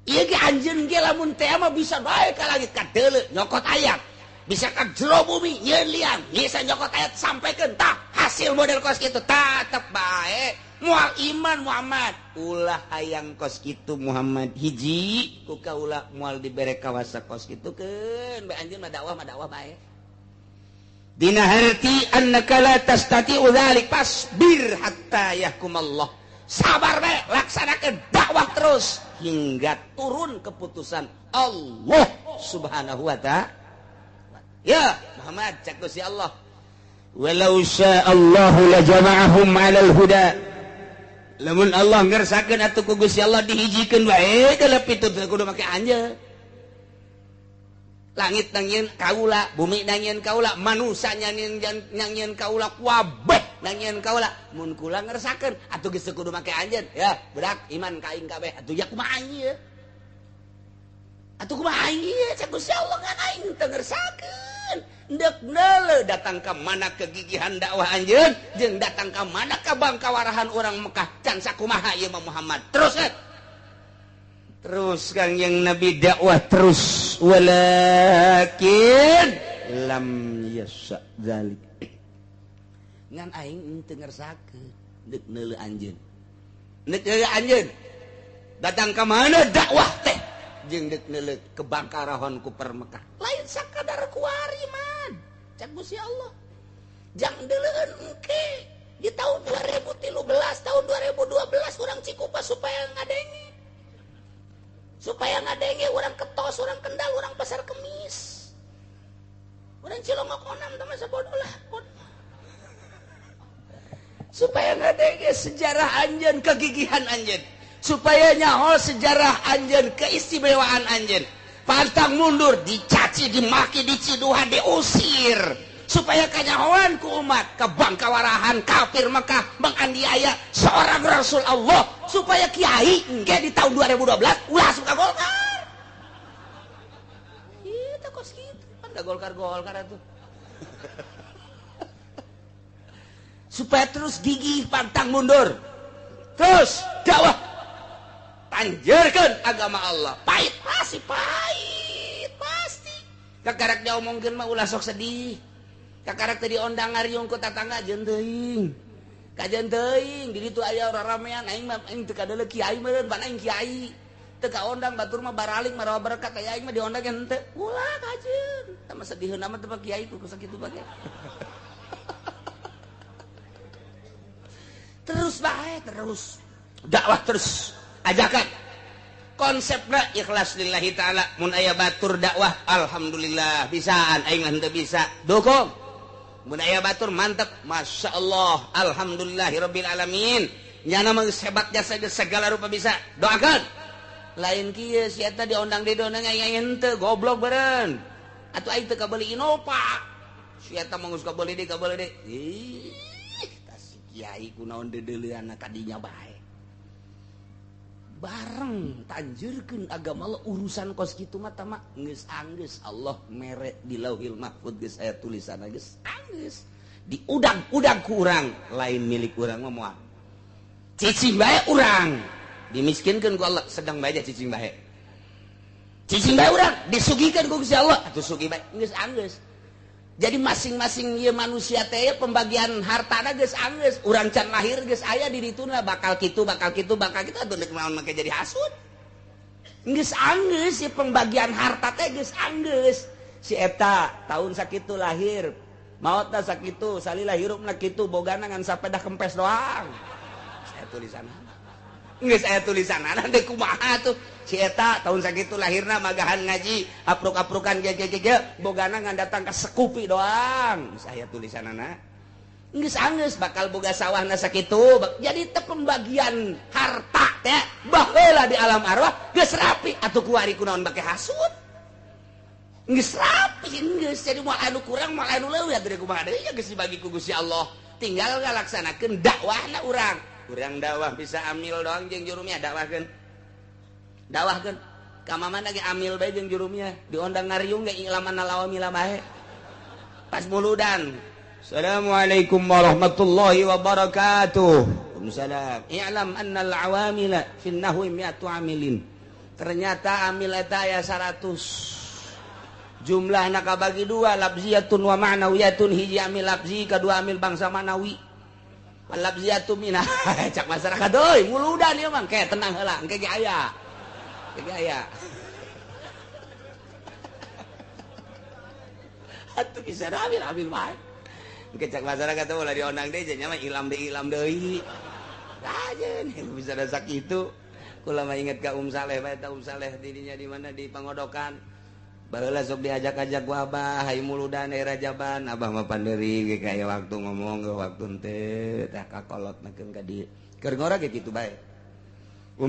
Ieu ge anjeun ge lamun teh mah bisa bae ka langit kadeuleu nyokot ayat, bisa ka jero bumi nyieun liang, bisa nyokot ayat sampaikan tah hasil model kos kitu tetep bae moal iman Muhammad. Ulah hayang kos kitu Muhammad hiji ku kaula moal dibere kawasa kos kitu keun bae anjeun mah dakwah bae. Dina harti annaka la tastati'u dzalik fasbir hatta yahkumallah. Sabar bae, laksanakan dakwah terus hingga turun keputusan Allah Subhanahu wa ta'ala. Ya Muhammad, cak Gusti Allah, walau sya'allahu la jama'ahum 'alal huda. Lamun Allah ngersakeun atuh ku Gusti Allah dihijikeun bae kalep itu kudu make anjeun. Langit nangieun kaula, bumi nangieun kaula, manusia nangieun kaula, kabeh nangieun kaula. Mun kula ngersakeun atuh geus teu kudu make anjeun. Ya, budak iman ka aing kabeh. Atuh ya kumaha aing ieu? Atuh kumaha aing ieu? Cak Gusti Allah ngan aing teu ngersakeun. Deuk neuleuh datang ka mana kegigihan dakwah anjeun jeung datang ka mana ka bangkawarahan urang Mekah can sakumaha ieu mah Muhammad. Terus kan? Terus Kangjeng Nabi dakwah terus, walakin lam yasha dzalik. Ngan aing teu ngersakeun deuk neuleuh anjeun. Deuk neuleuh anjeun. Datang ka mana dakwah teh jeung deuk neuleuh kebangkarahon ku per Mekah. Lain sakadar kuari man. Cak Gusti Allah. Jang deuleueun engke di tahun 2013, tahun 2012 urang Cikupa supaya ngadenge. Supaya ngadenge orang Ketos, orang Kendal, orang Pasar Kemis, orang Cilongok onam teman sebodoh lah. Supaya ngadenge sejarah anjeun, kegigihan anjeun, supaya nyaho sejarah anjeun, keistimewaan anjeun. Pantang mundur, dicaci, dimaki, diciduhan, diusir, supaya kanyahoan ku umat kebangkawarahan kafir Mekah menganiaya seorang Rasul Allah, supaya kiai engke di tahun 2012 ulah suka Golkar. Itu kos kitu kan da Golkar atuh. Supaya terus gigih pantang mundur, terus dakwah, tanjerkeun agama Allah. Pahit pasti, pahit pasti. Kakarak diomongkeun mah ulah sok sedih. Kakarak teh diondang ngariung ku tatangga jeung teuing. Kajeun teuing di ditu aya raramean aing mah aing teu kadeuleu kiai meureun pan aing kiai. Teu kaondang batur mah baraling marawa berkat aya aing mah diondang ge henteu. Ulah kajeun. Tah mah sediheun amat teh kiai ku sakitu bae. Terus bae terus. Dakwah terus. Ajakan. Konsepna ikhlas lillahi ta'ala. Mun aya batur dakwah alhamdulillah bisaan aing mah henteu bisa. Dukung. Mun aya batur mantep, masya Allah, alhamdulillahirabbil alamin. Nyana mah geus hebat jasa geus segala rupa bisa. Doakeun. Lain kieu si eta diondang didondang aing henteu goblok beureun. Atuh aing teu kabeuli Innova. Si eta mah geus kabeuli deui kabeuli deui. Ih, tas kiai kunaon deudeuleunna kadinya bae. Bareng tanjurkeun agama Allah urusan kos kitu mah tama geus anggeus Allah mere di Lauhil Mahfud geus aya tulisanna geus anggeus diudag-udag ku urang lain milik urang mah moal cicing bae urang dimiskinkeun ku Allah sedang bae cicing bae urang disugihkeun ku Gusti Allah atuh sugih bae geus anggeus. Jadi masing-masing ieu manusia teh pembagian hartana geus anggeus, urang can lahir geus aya di dituna bakal kitu bakal kitu bakal kitu atuh deuk naon make jadi hasud. Geus anggeus si pembagian harta teh geus anggeus. Si eta tahun sakitu lahir, maotna sakitu, salila hirupna kitu, bogana ngan sapedah kempes doang. Saya tulisan. Geus aya tulisanana teh kumaha tuh. Si eta tahun sakitu lahirna magahan ngaji, apruk-aprukan ge ge ge, bogana ngan datang ka sekupi doang. Geus aya tulisanana. Geus anggeus bakal boga sawahna sakitu. Jadi teh pembagian harta teh baheula di alam arwah geus rapi atuh kuari kunaon bake hasud. Geus rapi geus jadi moal anu kurang moal anu leuwih atuh kumaha deui geus dibagi ku Gusti Allah. Tinggal ngalaksanakeun dakwahna urang. Urang dakwah bisa amil doang jeung jurumnya dakwahkeun. Dakwahkeun ka mamana ge amil bae jeung jurumnya diondang ngariung ge ilaman lawamila bae. Pas muludan. Assalamualaikum warahmatullahi wabarakatuh. Waalaikumsalam. I'lam annal awamila fin nahwi mi'atu amilin. Ternyata amil eta aya 100. Jumlahna kabagi dua, lafziyatun wa ma'nawiyatun. Hiji amil lafzi, kadua amil bangsa ma'nawi. Lafziyatun minah. Cak masyarakat euy, muludan ieu mah ke tenang heula, engke ge aya. Engke ge aya. Atuh bisa amil amil bae. Engke cak masyarakat teh ulah diondang deui nya mah ilam deui ilam deui. Ajeun bisa da sakitu. Kula mah inget ka Saleh bae ta Saleh dirinya di mana di Pangodokan. Baheula sok diajak-ajak ku abah hayu muludan daerah Jaban, abah mah panderi ge kaya waktu ngomong ge waktu henteu tah kakolot nakeun ka dieu. Keur ngora ge kitu bae.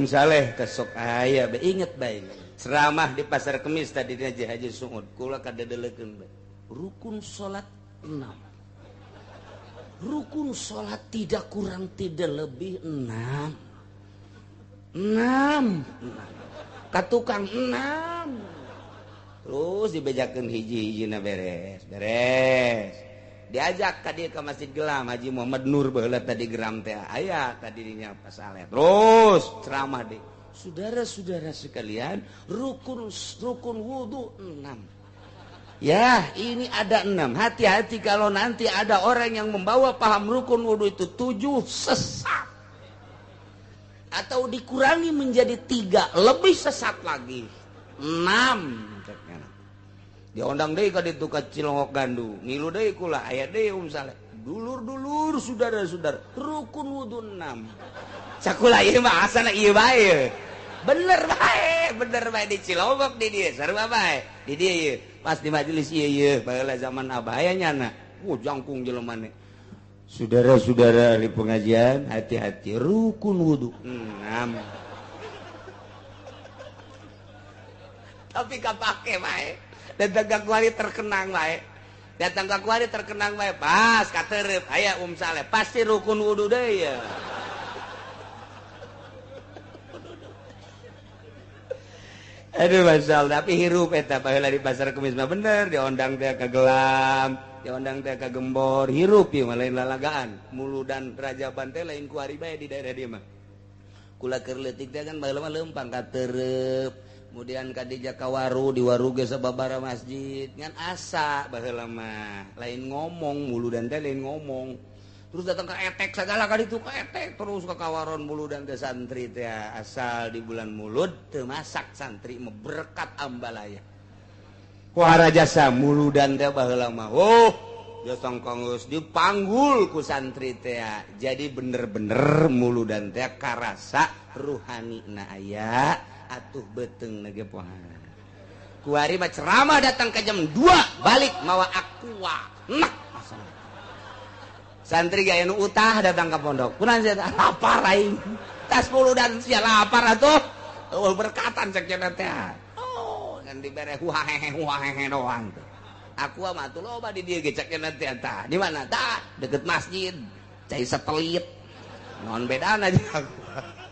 Saleh teh sok aya bae inget bae. Ceramah di Pasar Kemis tadi dina Haji Suud, kula kadedelekeun bae. Rukun salat 6. Rukun salat tidak kurang tidak lebih 6. 6. Ka tukang 6. Terus dibejakeun hiji-hijina beres, beres. Diajak ka dieu ka Masjid Gelam Haji Muhammad Nur baheula tadi geram teh aya tadi dinya Pasaleh. Terus ceramah deui. Saudara-saudara sekalian, rukun wudu 6. Ya, ini ada 6. Hati-hati kalau nanti ada orang yang membawa paham rukun wudu itu 7 sesat. Atau dikurangi menjadi 3, lebih sesat lagi. 6. Diondang deui ka ditu ka Cilongok Gandu. Ngilu deui kula aya deui Saleh. Dulur-dulur saudara-saudara, rukun wudu 6. Cakula ieu mah asana ieu bae. Bener bae di Cilongok di dieu sarua bae. Di dieu ieu pas di majelis ieu ieu baheula zaman abah aya nyana. Jangkung jelemane. Saudara-saudara ahli pengajian, hati-hati rukun wudu 6. Tapi kapake bae. Datang ka kuari terkenang bae. Datang ka kuari terkenang bae. Pas katereup aya Saleh, pasti rukun wudu deui ya. Aduh masya Allah, tapi hirup eta baheula di Pasar Kemis mah bener diondang teh ka Gelam, diondang teh ka Gembor, hirup ieu mah lain lalagaan. Muludan Rajaban teh lain kuari bae di daerah dieu mah. Kula keur leutik teh kan baheula mah leumpang katereup. Kemudian kadija ka Waru, di Waru ge sababaraha masjid ngan asa baheula mah lain ngomong muludan teh lain ngomong. Terus datang ke etek segala ka ditu ka etek terus ke kawaron muludan teh santri teh asal di bulan mulud teu masak santri mah berkat ambalaya. Kuara jasa muludan teh baheula mah. Oh, jasa geus dipanggul ku santri teh. Jadi bener-bener muludan teh karasa ruhani na aya atuh beteng nage pohan. Kuari mah ceramah datang ke jam 2 balik mawa aqua. Nah, santri gaya nu utah datang ke pondok. Kunaon sia lapar aing. Tas muludan sia lapar atuh. Oh, berkatan cek cenah teh. Oh, ngan dibere huahehe huahehe doang tuh. Aqua mah atuh loba di dieu ge cek cenah teh tah. Di mana tah? Deket masjid. Cai setelit. Naon bedana jeung aqua.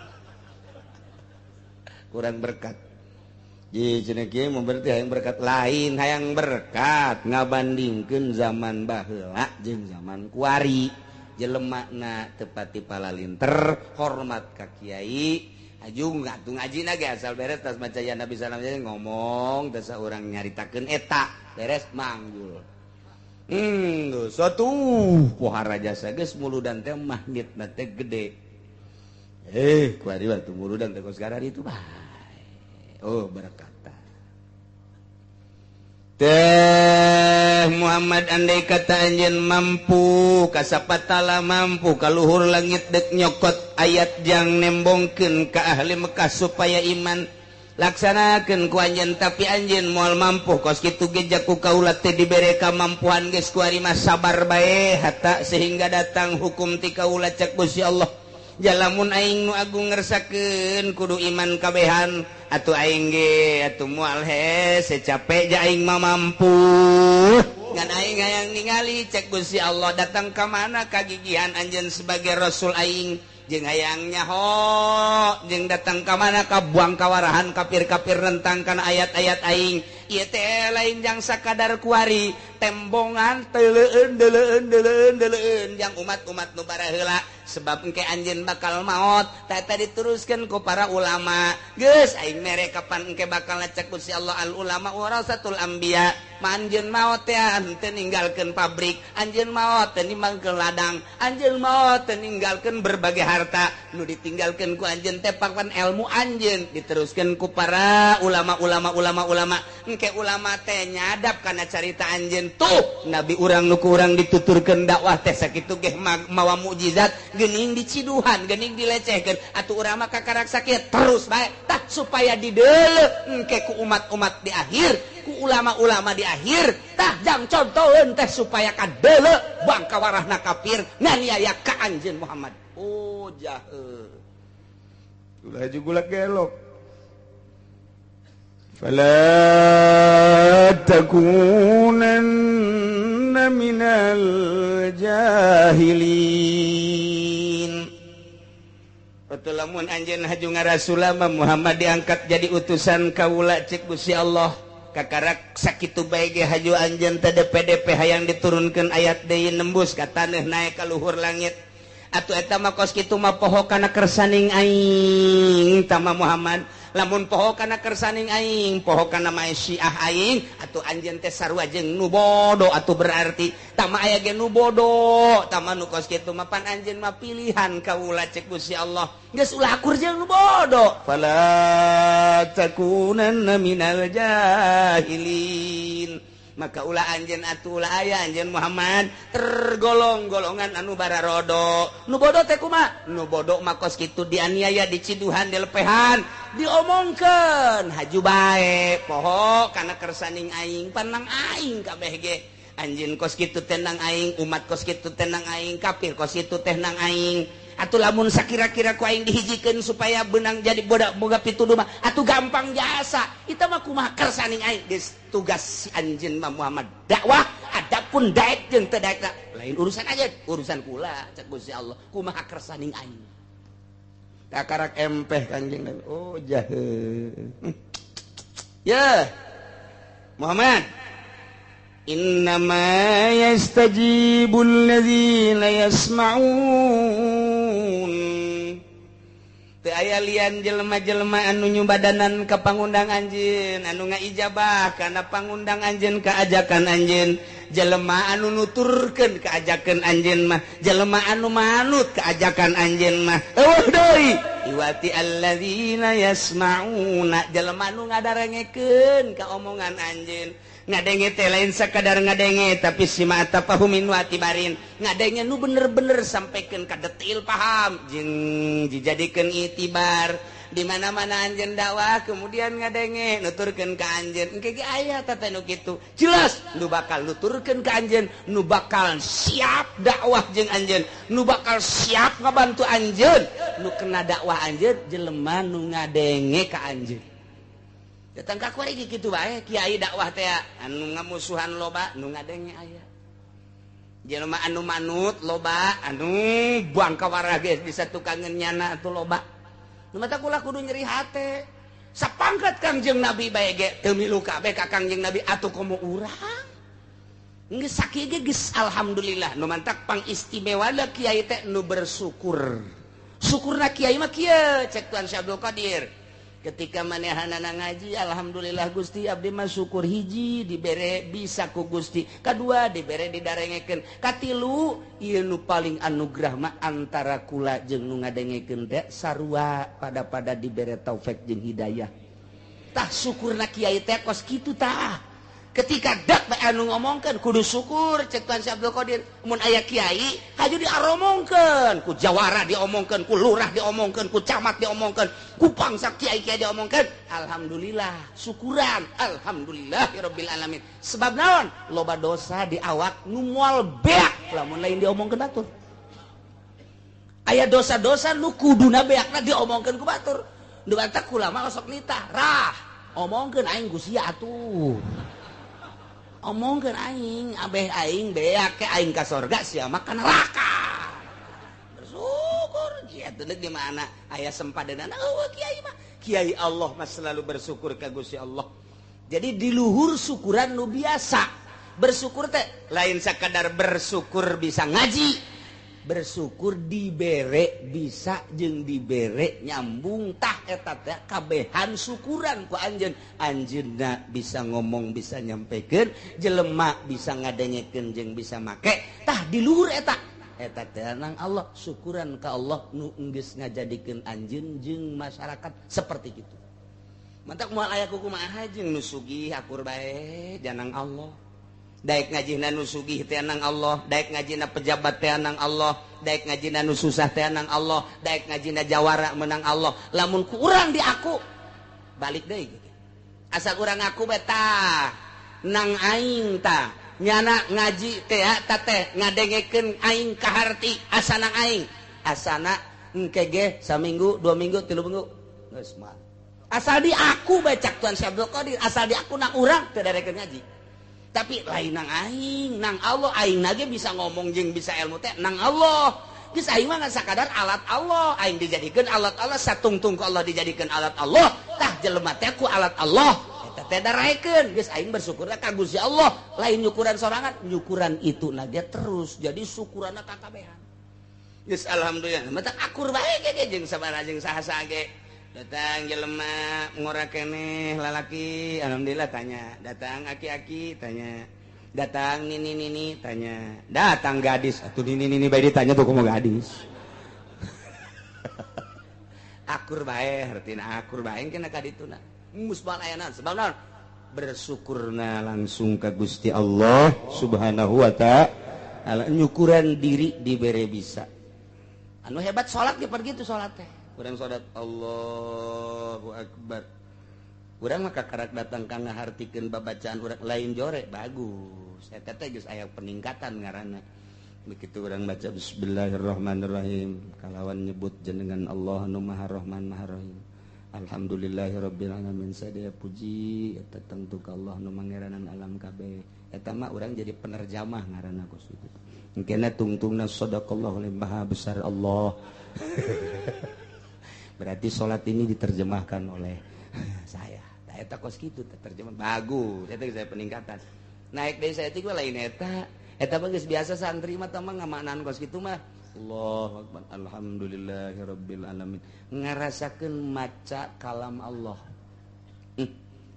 Kurang berkat. Ji cenah kieu mah berarti hayang berkat lain, hayang berkat ngabandingkeun zaman baheula jeung zaman kuari. Jelemana teu pati palalinter, hormat ka kiai, ajung atuh ngajina ge asal beres tas maca ya Nabi salam ngomong teh saurang nyaritakeun eta, beres manggul. Satu pohara jasa geus muludan teh magnetna teh gede. Kuari waktu muludan teh kos itu bae. Oh berkata teh Muhammad, andai kata anjeun mampu kasapatala mampu kaluhur langit dek nyokot ayat jang nembongkeun ka ahli Mekah supaya iman, laksanakeun ku anjeun, tapi anjeun moal mampu. Kos kitu ge jaku kaula teh dibere kamampuan geus ku ari mah sabar bae hatta sehingga datang hukum ti kaula cek Gusti Allah. Jalamun aing nu agung ngersakeun kudu iman kabehan atuh aing ge atuh moal hese capek ja aing mah mampu. Ngan aing hayang ningali cek Gusti Allah datang ka mana kagigihan anjeun sebagai rasul aing, jeung hayang nyaho jeung datang ka mana ka buang kawarahan kafir-kafir nentang kana ayat-ayat aing. Ieu teh lain jang sakadar kuari tembongan teuleun deuleun deuleun deuleun jang umat-umat nu baraheula sebab engke anjeun bakal maot. Tah eta diteruskeun ku para ulama. Geus aing mere kapan engke bakal cek Gusti Allah al ulama warasatul anbiya. Ma anjeun maot teh henteu ninggalkeun pabrik, anjeun maot teu ninggalkeun ladang, anjeun maot teu ninggalkeun berbagai harta. Nu ditinggalkeun ku anjeun teh papan ilmu anjeun diteruskeun ku para ulama-ulama ulama-ulama. Engke ulama teh nyadap kana carita anjeun tuh nabi urang nu ku urang dituturkeun dakwah teh sakitu geh mawa mukjizat, geuning diciduhan, geuning dilecehkeun, atuh urang mah kakarak sakit terus bae tah supaya dideuleu engke ku umat-umat di akhir, ku ulama-ulama di akhir tah jang contoheun teh supaya kadeuleu bangka warahna kafir nganiaya ka anjeun Muhammad. Oh jahe ulah juga gelok. Fala takunanna minal jahilin. Betul lamun anjeun haju ngarasulama Muhammad diangkat jadi utusan kaula cek Gusti Allah kakarak sakitu bae ge haju anjeun teh DPDP hayang diturunkeun ayat deui nembus ka taneuh naek ka luhur langit. Atuh eta mah kos kitu mah poho kana kersaning aing tama Muhammad. Lamun poho kana kersaning aing, poho kana mae Syiah aing, atuh anjeun teh sarua jeung nu bodoh atuh berarti tama aya ge nu bodoh, tama nu kos kitu mah pan anjeun mah pilihan kaula cek Gusti Allah. Geus ulah akur jeung nu bodoh. Fala takunanna minal jahilin. Maka ulah anjeun atuh ulah aya anjeun Muhammad tergolong golongan anu bararodo. Nu bodoh teh kumaha? Nu bodoh mah kos kitu dianiaya, diciduhan, dilepehan, diomongkeun haju bae poho kana kersaning aing, panang aing kabeh ge. Anjeun kos kitu teh nang aing, umat kos kitu teh nang aing, kafir kos kitu teh nang aing. Atuh lamun sakira-kira ku aing dihijikeun supaya benang jadi bodak boga pituduh mah atuh gampang jasa. Eta mah kumaha kersaning aing. Geus tugas si anjeun mah Muhammad dakwah, adapun daek jeung teu daek lain urusan aja, urusan kula cek Gusti Allah kumaha kersaning aing. Kakarak empeh Kanjeng Nabi. Oh jahe. Ya Muhammad, innama yastajibul ladzina yasma'un. Teu aya lian jelema-jelema anu nyubadanan ka pangundang anjeun, anu ngaijabah kana pangundang anjeun ka ajakan anjeun, jelema anu nuturkeun ka ajakan anjeun mah, jelema anu manut ka ajakan anjeun mah. Eueuh deui iwati alladzina yasma'una, jelema anu ngadarengekeun ka omongan anjeun. Ngadenge teh lain sakadar ngadenge tapi sima tafahumin wa tibarin, ngadenge nu bener-bener sampaikan ka detil paham jeung dijadikeun itibar. Di mana-mana anjeun dakwah kemudian ngadenge nuturkeun ka anjeun, engke ge aya teh nu kitu jelas nu bakal nuturkeun ka anjeun, nu bakal siap dakwah jeung anjeun, nu bakal siap ngabantu anjeun, nu kena dakwah anjeun jelema nu ngadenge ka anjeun. Datang ka kuari kitu bae kiai dakwah teh anu ngamusuhan loba nu ngadenge aya, jelema anu manut loba anu buang kawarah geus bisa tukangeun nyana atuh loba. Nu mata kula kudu nyeri hate sapangkat Kangjeng Nabi bae ge teu milu kabeh ka Kangjeng Nabi atuh komo urang geus sakieu ge geus alhamdulillah. Nu mantak pangistimewana kiai teh nu bersyukur. Syukurna kiai mah kieu cek Tuan Syekh Abdul Qadir. Ketika manehanana ngaji, alhamdulillah Gusti abdi mah syukur hiji dibere bisa ku Gusti, kadua dibere didarengekeun, katilu ieu nu paling anugerah mah antara kula jeung nu ngadengekeun teh sarua pada-pada dibere taufik jeung hidayah. Tah syukurna kiai teh kos kitu tah. Ketika dak bae anu ngomongkeun kudu syukur cek Tuan Syekh Abdul Qadir. Mun aya kiai haju diaromongkeun, ku jawara diomongkeun, ku lurah diomongkeun, ku camat diomongkeun, ku bangsa kiai-kiai diomongkeun. Alhamdulillah, syukuran. Alhamdulillahirabbil alamin. Sebab naon? Loba dosa di awak nu moal beak lamun lain diomongkeun batur. Aya dosa-dosa nu kuduna beakna diomongkeun ku batur. Nu batak ulama osok nitah, rah, omongkeun aing ku sia atuh. Omongkeun aing, abeh aing beak ke aing ka sorga sia mah ka neraka. Bersyukur kieu teh di mana aya sempadanana eueuh kiai mah. Kiai Allah mah selalu bersyukur ka Gusti Allah. Jadi di luhur syukuran nu biasa. Bersyukur teh lain sakadar bersyukur bisa ngaji. Bersyukur dibere bisa jeung dibere nyambung tah eta teh kabehan syukuran ku anjeun. Anjeunna bisa ngomong bisa nyampekeun, jelema bisa ngadengekeun jeung bisa make. Tah di luhur eta eta teh nang Allah, syukuran ka Allah nu geus ngajadikeun anjeun jeung masyarakat seperti kitu. Mantak moal aya kumaha jeung nu sugih akur bae janang Allah. Daek ngajina nu sugih teh nang Allah, daek ngajina pejabat teh nang Allah, daek ngajina nu susah teh nang Allah, daek ngajina jawara menang Allah. Lamun ku urang di aku balik deui gitu. Asa urang ngaku bae tah nang aing tah nyana ngaji teh ta teh ngadengekeun aing kaharti asa nang aing. Asana engke ge saminggu, 2 minggu, 3 minggu geus mah. Asal di aku bae cak Tuan Syekh Abdul Qadir, asal di aku nang urang teu darekeun ngaji. Tapi lain nang aing, nang Allah aing nage bisa ngomong jeung bisa ilmu teh nang Allah. Geus aing mah ngan sakadar alat Allah, aing dijadikeun alat Allah, satungtung ku Allah dijadikeun alat Allah. Tah jelema teh ku alat Allah. Eta teh daraekeun, geus aing bersyukurna ka Gusti Allah, lain nyukuran sorangan, nyukuran itu nage terus. Jadi syukuranna kakabehan. Geus alhamdulillah, mata akur bae ge jeung sabaraha jeung saha-saha ge. Datang jelema ngora keneh lalaki, alhamdulillah tanya. Datang aki-aki tanya. Datang nini-nini tanya. Datang gadis, atuh nini-nini bae ditanya tuh kumaha gadis. Akur bae hartina akur bae kena ka dituna. Musbal ayana sebab naon? Bersyukurna langsung ka Gusti Allah Subhanahu wa ta'ala. Nyukuran diri dibere bisa. Anu hebat salat ge pergi tuh salat teh. Urang salat Allahu Akbar. Urang mah kakarak datang ka ngahartikeun babacaan urang lain jore bagus. Eta teh geus aya peningkatan ngaranna. Begitu urang baca bismillahirrahmanirrahim kalawan nyebut jenengan Allah nu Maha Rahman Maha Rahim. Alhamdulillahirabbil alamin sadaya puji eta tangtu ka Allah nu mangeranan alam kabeh. Eta mah urang jadi penerjamah ngaranna kos kitu. Engkena tungtungna sadaqallahu maha besar Allah. Berarti sholat ini diterjemahkan oleh saya. Nah, eta kos kitu terjemah bagus. Eta saya peningkatan. Naik deui saya teh lain eta. Eta mah geus biasa santri mah tah mah ngamaknaan kos kitu mah. Allahu akbar. Alhamdulillahirabbil alamin. Ngarasakeun maca kalam Allah.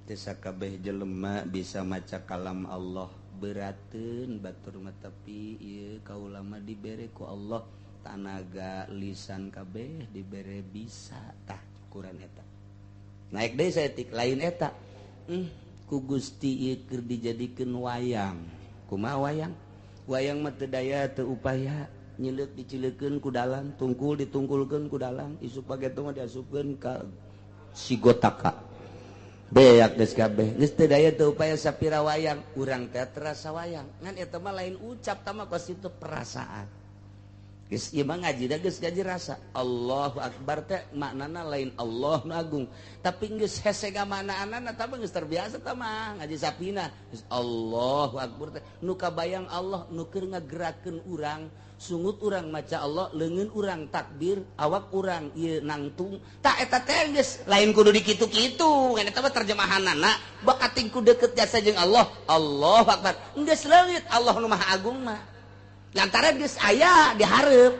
Teu sakabeh jelema bisa maca kalam Allah. Berateun batur mah tapi ieu kaula mah dibere ku Allah. Tanaga lisan kabeh dibere bisa tah ukuran eta. Naik deui saeutik lain eta. Ku Gusti ieu keur dijadikeun wayang. Kumaha wayang? Wayang mah teu daya teu upaya, nyileuk dicileukeun ku dalang, tungkul ditungkulkeun ku dalang, isuk pageto mah diasupkeun ka sigotaka. Beak geus kabeh. Geus teu daya teu upaya sapira wayang, urang teh terasa wayang. Ngan eta mah lain ucap tah mah kos itu perasaan. Geus ieu mah ngaji da geus gaji rasa. Allahu akbar teh maknana lain Allah nu agung, tapi geus hese gamanaanana tah geus terbiasa tah mah ngaji sapina. Geus Allahu akbar teh nu kabayang Allah nu keur ngagerakeun urang, sungut urang maca Allah, leungeun urang takbir, awak urang ieu nangtung. Tah eta teh geus lain kudu dikitu-kitu, ngan eta mah terjemahanana bakating ku deukeut jasa jeung Allah. Allahu akbar. Geus leungit Allah nu Maha Agung mah. Lantaran geus aya dihareup.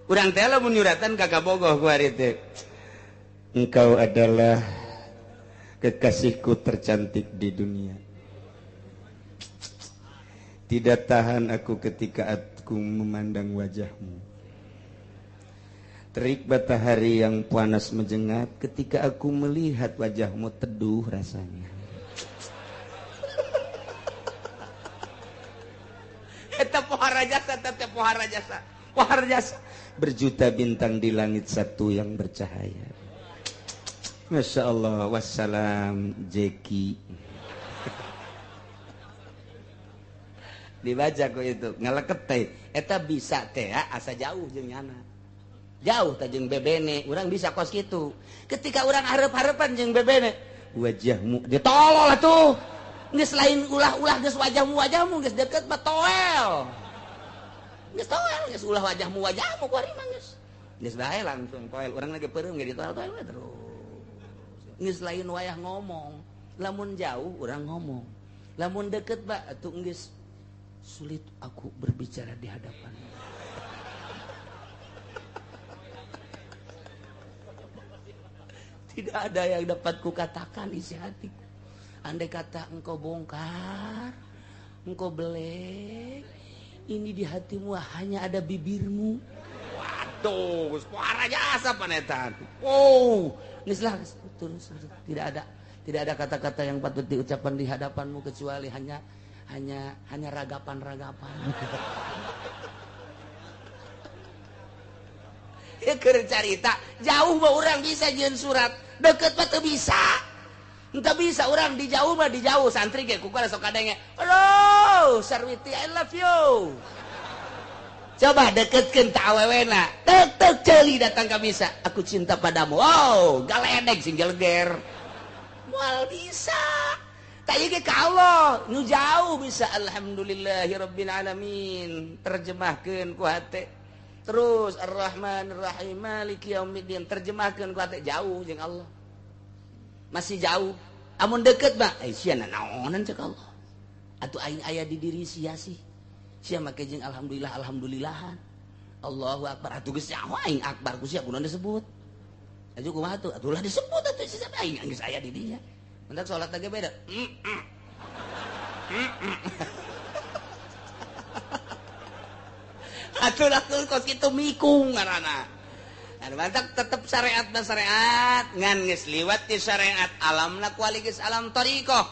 Urang teh lamun nyuratan ka kabogoh ku ari teh. Engkau adalah kekasihku tercantik di dunia. Tidak tahan aku ketika aku memandang wajahmu. Terik matahari yang panas menjengat, ketika aku melihat wajahmu teduh rasanya. Eta pohara jasa, tetep pohara jasa, pohara jasa. Berjuta bintang di langit satu yang bercahaya. Masya Allah, wassalam Jeki. Dibaca kok itu, ngaleket teh. Eta bisa teh asa jauh jeung nyana. Jauh teh jeung bebene, urang bisa kos kitu. Ketika urang hareup-hareupan jeung bebene, wajahmu ditolol atuh. Geus lain ulah-ulah geus wajahmu-wajahmu geus deket mah toel. Geus toel geus ulah wajahmu-wajahmu ku ari mah geus. Geus bae langsung toel, urang lagi peureum ge ditoel-toel we terus. Geus lain wayah ngomong, lamun jauh urang ngomong. Lamun deket mah atuh geus sulit aku berbicara di hadapanmu. Tidak ada yang dapat kukatakan isi hatiku. Andai kata engkau bongkar, engkau belek, ini di hatimu hanya ada bibirmu. Waduh, suara jasa panetan. Wow, geus lah terus tidak ada kata-kata yang patut diucapkan di hadapanmu kecuali hanya ragapan-ragapan. Ya keur carita, jauh mah urang bisa jeung surat, deket mah teu bisa. Entah bisa orang di jauh mah di jauh santri ge ku sok kadenge. Halo, Sarwiti I love you. Coba deketkeun ta awewena. Tek tek ceuli datang ka bisa. Aku cinta padamu. Wow, galedeg sing geleger. Moal bisa. Tak ieu ge ka Allah, nu jauh bisa alhamdulillahirabbil alamin. Terjemahkeun ku hate. Terus Ar-Rahmanir-Rahim Maliki yaumiddin terjemahkeun ku hate jauh jeung Allah. Masih jauh. Amun deket mah sia naonan cek Allah. Atuh aing aya di diri sia sih. Sia make jeung alhamdulillah alhamdulillahan. Allahu akbar atuh geus nyaho aing akbar ku sia kunaon disebut. Atuh kumaha atuh? Atuh lah disebut atuh sia aing geus aya di dinya. Mentak salat ge beda. Atuh lah kos kitu mikung ngaranna. Anu mantak tetep syariat na syariat ngan geus liwat di syariat alamna kuali geus alam thariqah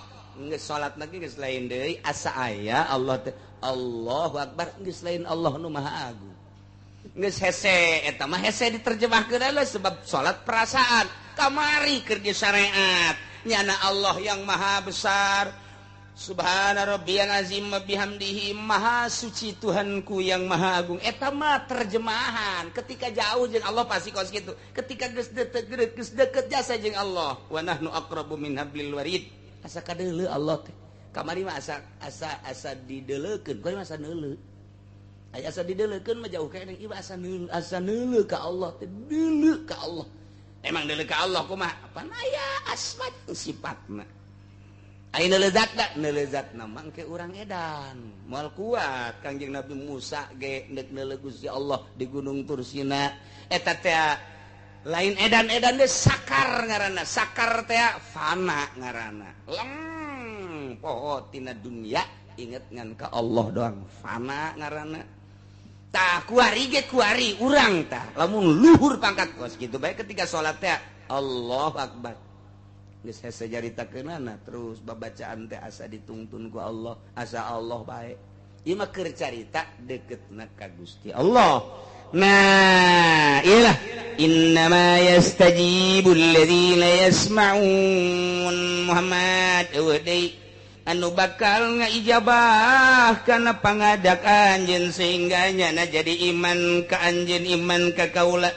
geus salat lagi geus lain deui asa aya Allah teh Allahu akbar geus lain Allah nu maha agung geus hese eta mah hese diterjemahkeun lah sebab salat perasaan kamari keur di syariat nyana Allah yang maha besar. Subhana rabbiyal azim wa bihamdihi, maha suci Tuhanku yang maha agung. Eta mah terjemahan. Ketika jauh jeung Allah pasti kos kitu. Ketika geus deket geus deket jasa jeung Allah. Wa nahnu aqrabu min hablil warid. Asa kadeuleu Allah teh. Kamari mah asa asa asa dideleukeun, kuari mah asa neuleu. Aya asa dideleukeun mah jauh keneh ieu asa neuleu, asa neuleu ka Allah teh, deuleu ka Allah. Emang deuleu ka Allah kumaha? Pan aya asma sifatna. Ayeuna lezatna, neulezatna mangke urang edan. Moal kuat Kangjeng Nabi Musa ge neuk neuleuh Gusti Allah di Gunung Tursina. Eta teh lain edan-edan deui sakar ngaranna. Sakar teh fana ngaranna. Leng poho tina dunia inget ngan ka Allah doang fana ngaranna. Tah kuari ge kuari urang tah lamun luhur pangkat kos kitu bae ketika salat teh Allahu Akbar. Geus hese caritakeunana terus babacaan teh asa ditungtun ku Allah, asa Allah bae. Ieu mah keur carita deketna ka Gusti Allah. Nah, iyalah innama yastajibul ladzina yasma'un. Muhammad eueuh deui anu bakal ngaijabah kana pangadak anjeun sehingga nyana jadi iman ka anjeun, iman ka kaula.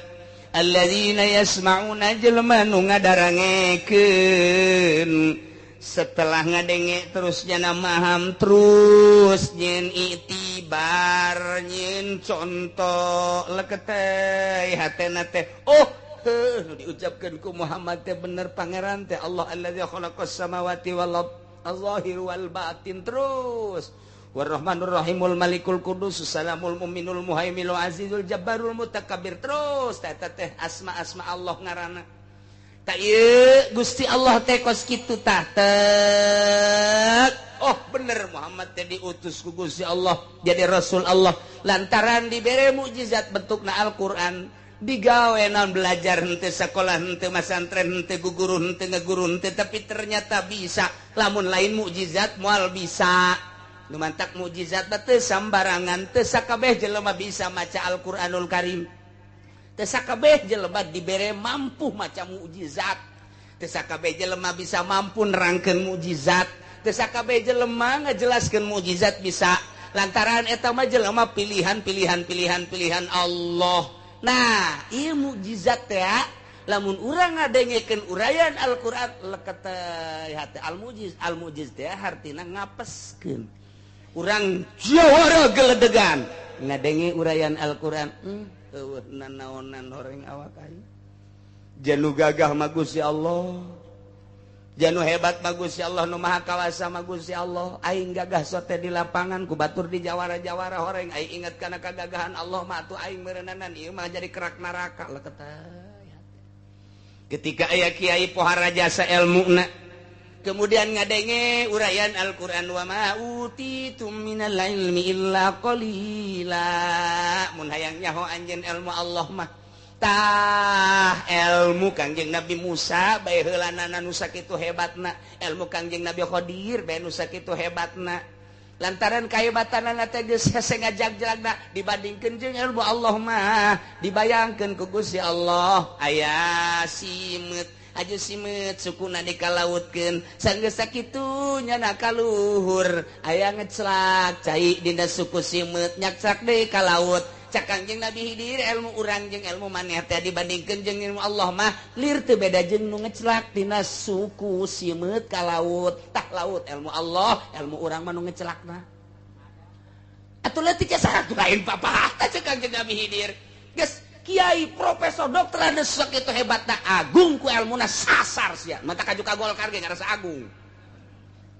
Alladzina yasma'una jelema nu ngadarangekeun setelah ngadenge terus jana maham terus nyen itibar nyen contoh leketeh hatena teh oh heuh nu diucapkeun ku Muhammad teh bener pangeran teh Allah allazi khalaqas samawati wal ard az-zahir wal batin terus Warrahmanur Rahimul Malikul Qudus Salamul Muminul Muhaiminul Azizul Jabbarul Mutakabbir terus teh teh asma-asma Allah ngaranna. Tak ieu Gusti Allah teh kos kitu tah tek. Oh bener Muhammad teh diutus ku Gusti Allah jadi Rasul Allah lantaran dibere mukjizat bentukna Al-Qur'an, Digawe naon belajar henteu sekolah henteu masantren henteu guguru henteu ngeguru henteu, tapi ternyata bisa. Lamun lain mukjizat moal bisa. Nu mantak mukjizat mah teu sambarangan, teu sakabeh jelema bisa maca Al-Qur'anul Karim. Teu sakabeh jelema dibere mampu maca mukjizat. Teu sakabeh jelema bisa mampu nerangkeun mukjizat. Teu sakabeh jelema ngajelaskeun mukjizat bisa. Lantaran eta mah jelema pilihan pilihan pilihan pilihan Allah. Nah, ieu mukjizat teh lamun urang ngadengekeun uraian Al-Qur'an leket hate al-mujiz. Al-mujiz teh hartina ngapeskeun. Urang jawara geledegan ngadenge uraian Al-Qur'an, eueuh nanaonan horeng awak aing. Janu gagah mah Gusti Allah. Janu hebat mah Gusti Allah, nu maha kawasa mah Gusti Allah. Aing gagah sote di lapangan ku batur di jawara-jawara horeng. Aing ingat kana kagagahan Allah mah atuh aing meureunana ieu mah jadi kerak neraka leket. Ketika aya kiai pohara jasa elmuna kemudian ngadenge uraian Al-Qur'an wa ma utitum minal ilmi illa qalila. Mun hayang nyaho anjeun ilmu Allah mah tah ilmu Kangjeng Nabi Musa bae heulanana nu sakitu hebatna, ilmu Kangjeng Nabi Khadir bae nu sakitu hebatna. Lantaran kahebatanana teh geus hese ngajag-jagna dibandingkeun jeung ilmu Allah mah, dibayangkeun ku Gusti Allah aya simeut aju simeut sukuna dikalautkeun sanggeus sakitu nyana kaluhur aya ngeclak cai dina suku simeut nyakclak deui ka laut. Cak Kangjeng Nabi Hidir ilmu urang jeung ilmu maneh teh dibandingkeun jeung ilmu Allah mah lir teu beda jeung nu ngeclak dina suku simeut ka laut. Tah laut ilmu Allah, ilmu urang mah nu ngecelakna. Atuh leutik saha lain papah tah cek Kangjeng Nabi Hidir. Geus kiai profesor dokter anu sakitu hebatna agung ku ilmuna sasar sia. Mata kaju ka Golkar ge ngarasa agung.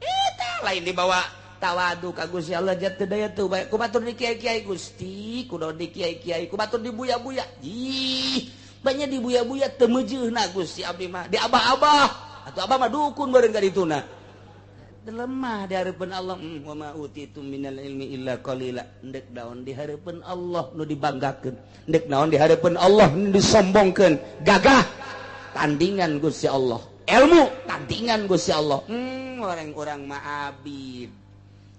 Eta lain dibawa tawadu ka Gusti Allah jatuh daya tuh bae ku batur di kiai-kiai Gusti, kudu di kiai-kiai, ku batur di buya-buya. Ih, banyak di buya-buya teu meujeuhna Gusti abdi mah. Di abah-abah, atuh abah mah dukun bareng ka dituna. Lemah di hareupeun Allah, wa ma utitu minal ilmi illa qalila. Endek naon di hareupeun Allah nu dibanggakeun, endek naon di hareupeun Allah nu disombongkeun. Gagah tandingan Gusti Allah. Ilmu tandingan Gusti Allah. Orang-orang mah abid.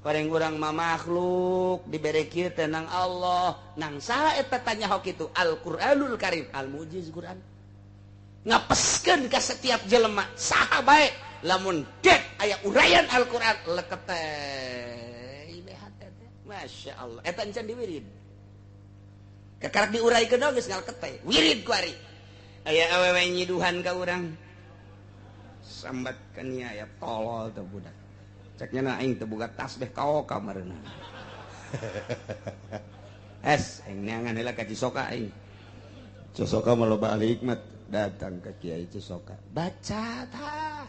Orang-orang mah makhluk dibere kieu teh nang Allah. Nang saha eta tanya hok itu Al-Qur'anul Karim, al-mujiz Qur'an. Ngapeskeun ka setiap jelema saha bae lamun dek aya uraian Al-Qur'an leket teh hate teh. Masya Allah eta encan diwirid. Kakarak diuraikeun geus ngaleket teh. Wirid ku ari. Aya awewe nyiduhan ka urang. Sambat ka nia aya tolol teh budak. Ceknya na aing teu boga tasbih kaoka mareuna. Es aing neangan heula ka Cisoka aing. Cisoka mah loba ahli hikmat, datang ka Kiai Cisoka. Baca tah.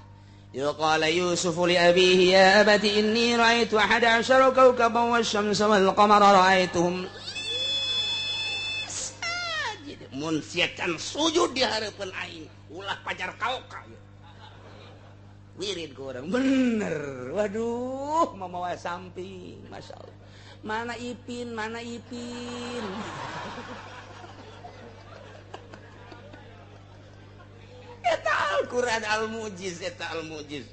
Ya qala Yusuf li abihi ya abati inni ra'aitu ahada asyara kawkaban wasyamsa wal qamara ra'aituhum sajid. Mun sia can sujud di hareupeun aing, ulah pajar kaoka. Wirid ke orang bener, waduh mamawa samping, masya Allah. Mana Ipin, mana Ipin. Eta Al-Quran al-mujiz, eta al-mujiz.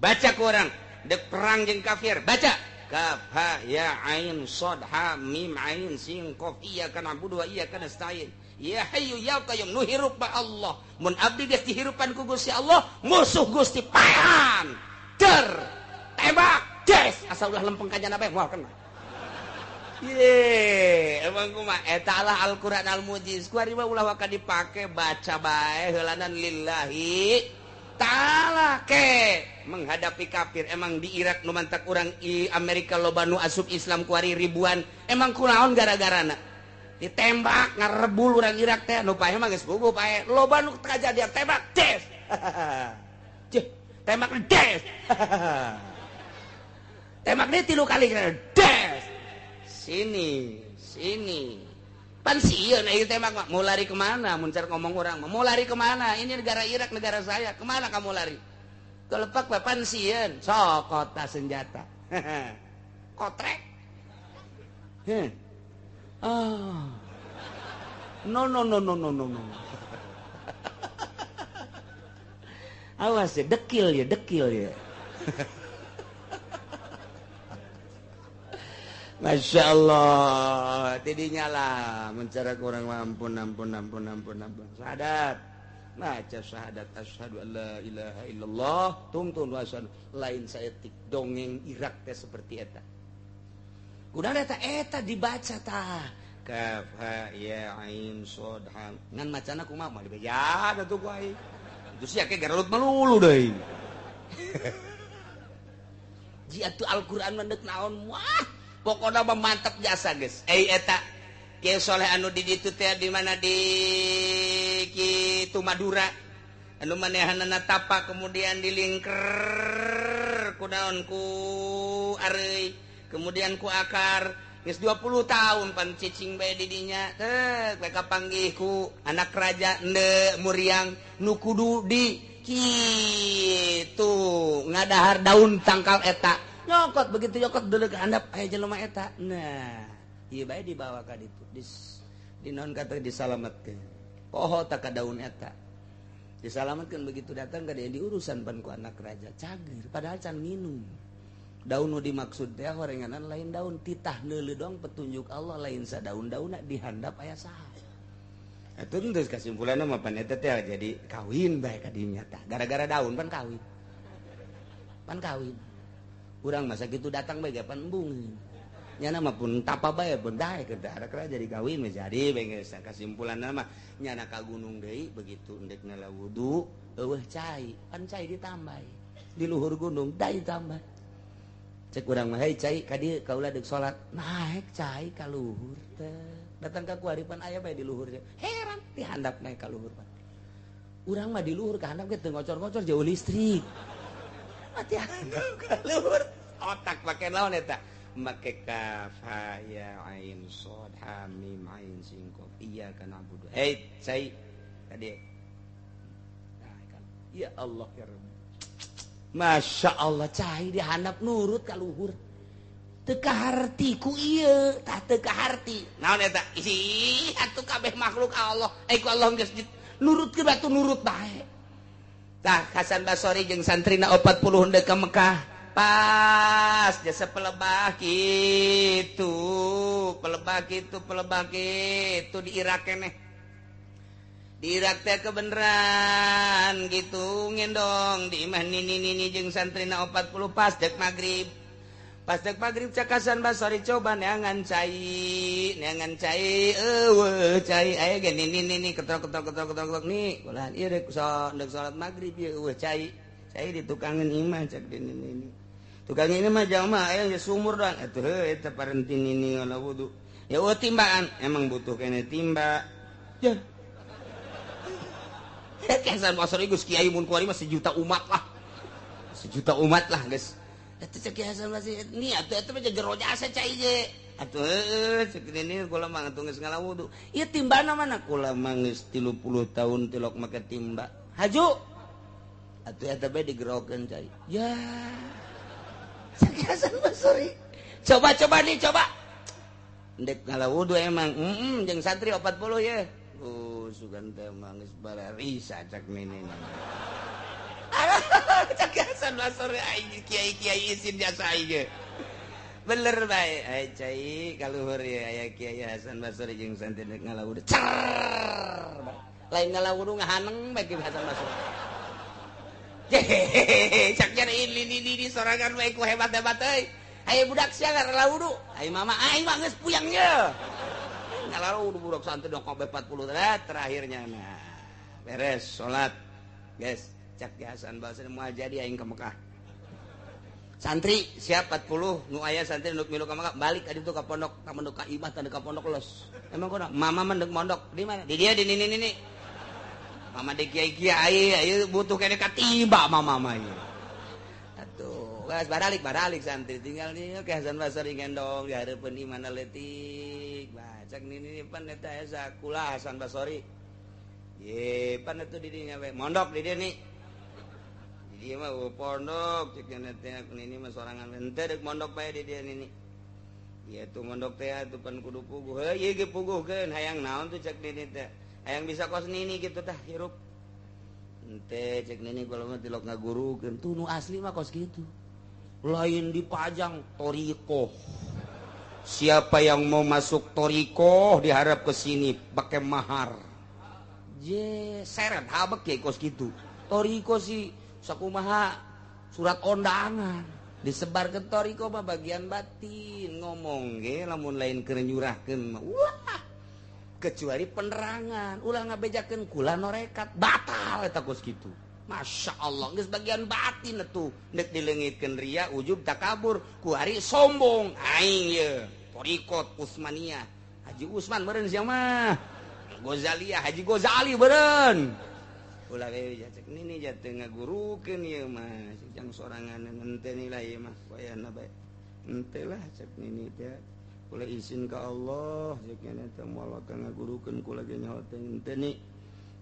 Baca ke orang, dek perang jeung kafir, baca. Kaf ha ya ain shad ha mim ain sin qaf iyyaka na'budu wa iyyaka nasta'in. Ya hayyu ya qayyum nu hirup ba Allah. Mun abdi geus dihirupan ku Gusti Allah, musuh Gusti paehan. Der tembak des asa ulah lempeng ka jana bae moal kena. Ye, emang kumaha eta lah Al-Qur'an al-mujiz. Ku ari mah ulah waka dipake baca bae heulanan lillahi ta'ala ke menghadapi kafir. Emang di Irak nu mantak urang i Amerika loba nu asup Islam ku ari ribuan. Emang kunaon gara-garana? Ditembak ngarebul urang Irak teh nu paeh mah geus puguh paeh. Loba nu kajadian tembak des. Cih, tembak des. Tembak deui 3 kali des. Sini, sini. Pan sieun ieu tembak mah. Mau lari kemana? Mun car ngomong urang mah. Mau lari kemana? Ini negara Irak, negara saya. Kemana kamu lari? Kelepak bae pan sieun. Sok kota senjata. Kotrek. Heh. Ah. No no no no no no no. Awas ya, dekil ya, dekil ya. Masya Allah, tidinya lah mencara kurang ampun ampun ampun ampun ampun. Syahadat, baca syahadat asyhadu alla ilaha illallah, tungtun wa asyhadu lain saeutik dongeng Irak teh seperti eta. Kunaon eta eta dibaca tah. Kaf ha ya ain shad ha. Ngan macana kumaha mah dibeja atuh ku aing. Itu sia ke garalut melulu deui. Ji atuh Al-Qur'an mah deuk naon wah. Pokoknya mah mantap jasa geus. Eta Kiai Soleh anu di ditu teh di mana di kitu Madura. Anu manehanana tapa kemudian dilingker ku naon ku areuy, kemudian ku akar. Geus 20 tahun pan cicing bae di dinya. Teh bae kapanggih ku anak raja ende muriang nu kudu di kitu ngadahar daun tangkal eta. Nyokot begitu nyokot dulu ke handap aya jelema eta. Nah, ieu bae dibawa ka ditu. Di naon kata disalametkeun. Poho tak ka daun eta. Disalametkeun begitu datang ka dia diurusan pan ku anak raja. Cager padahal can minum. Daun nu dimaksud teh horenganan lain daun titah neuleuh doang petunjuk Allah lain sadaun-daunna di handap aya saha. Atuh geus kasimpulanna mah pan eta teh jadi kawin bae ka dinya tah. Gara-gara daun pan kawin. Pan kawin. Urang masa gitu datang bae pan embung. Nyana mah pun tapa bae pun daek ke jadi kawin mah jadi bae geus kasimpulanna mah nyana ka gunung deui begitu endek nala wudu eueuh cai pan cai ditambah di luhur gunung dai tambah. Cek urang mah hei cai ka dieu kaula deuk salat naek cai ka luhur teh datang ka kuaripan aya bae di luhur heran di handap naek ka luhur pan. Urang mah di luhur ka handap ge teu ngocor-ngocor jauh listrik. Mati handap ka luhur otak pake naon eta make kaf ha ya ain shad ha mim ain sin qaf iyyaka na'budu. Hei cai tadi ya Allah ya Rabb. Masya Allah cai dihandap nurut ka luhur teu kaharti ku ieu tah teu kaharti naon eta ih atuh kabeh makhluk Allah ku Allah geus nurutkeun batu nurut bae tah Hasan Basori jeung santrina 40 henteu ka Mekah pas jasa pelebah kitu pelebah kitu pelebah kitu di Irak keneh di Irak teh kebeneran gitu ngendong di imah nini-nini jeung santrina 40 pas dek magrib cak Hasan Basori coba neangan cai eueuh cai aya ge nini-nini ketrok-ketrok ketrok-ketrok nih ulah ieu rek salat magrib ieu eueuh cai cai di tukangan imah cak di nini tukang ini mah jamaah aya geus sumur doang atuh heuh eta parenti nini ngala wudu ya eueuh timbaan emang butuh kene timba ya Hasan Basri geus kiai mun kuari mah sejuta umat lah. Sejuta umat lah geus. Eta cek Kiai Hasan Basri ni atuh eta mah jero jasa cai ge. Atuh heueuh cek ini kula mah atuh geus ngala wudu. Ieu timbana mana kula mah geus 30 tahun tilok make timba. Haju. Atuh eta bae digerokeun cai. Ya. Cek Hasan Basri. Coba-coba nih coba. Ndek ngala wudu emang jeung santri 40 ye. Sugan teh mah geus bararisa cak nini. Cak Hasan Basri aing kiai-kiai isin jasa aing. Bener bae ai cai kaluhur ye aya Kiai Hasan Basri jeung santri ngala wudu. Cer. Lain ngala wudu ngahaneng bae Ki Hasan Basri. Hehehe cak jare ini sorangan bae ku hebat-hebat euy. Aya budak sia ngala wudu. Ai mama aing mah geus puyang ye. Ngalalu budak santri dong kabeh 40 terakhirnya nah beres salat guys cak Hasan Basri moal jadi aing ke Mekah santri siap 40 nu aya santri nu milu ka Mekah balik ka ditu ka pondok ka mondok ka imah tanda ka pondok los emang kono mama mah deuk mondok di mana di dia di nini nini mama di kiai kiai ayo butuh kene katiba mama mah ieu atuh geus baralik santri tinggal di ke Hasan Basri gendong di hareupeun imahna leutik cak nini pan eta esa kula Hasan Basri ye pan atuh di dinya we mondok di dieu nih di dieu mah pondok cek nya teh nini mah sorangan henteu deuk mondok bae di dieu nini Ieu tuh mondok teh atuh pan kudu puguh. Heuh ieu ge puguhkeun hayang naon tuh cek nini teh. Hayang bisa kos nini kitu tah hirup. Henteu cek nini kula mah tilok ngagurukeun. Tuh nu asli mah kos kitu. Lain dipajang thoriqoh. Siapa yang mau masuk thoriqoh diharap ke sini pakai mahar. Je seret habek ge kos kitu. Thoriqoh sih sakumaha surat undangan. Disebar ke thoriqoh mah bagian batin ngomong ge lamun lain keur nyurahkeun mah ulah kecuali penerangan ulah ngabejakeun kula norekat batal eta kos kitu. Masya Allah geus bagian batin atuh nek dileungitkeun ria ujub takabur ku ari sombong aing ye thoriqoh Utsmaniyah Haji Usman meureun sia mah Ghazaliyah Haji Ghazali meureun ulah we cek nini jatuh ngagurukeun ieu mah jang sorangan henteu nilai ieu mah wayahna bae henteu lah cek nini teh kula izin ka Allah cek nini teh moal ka ngagurukeun kula ge nyaho teh henteu ni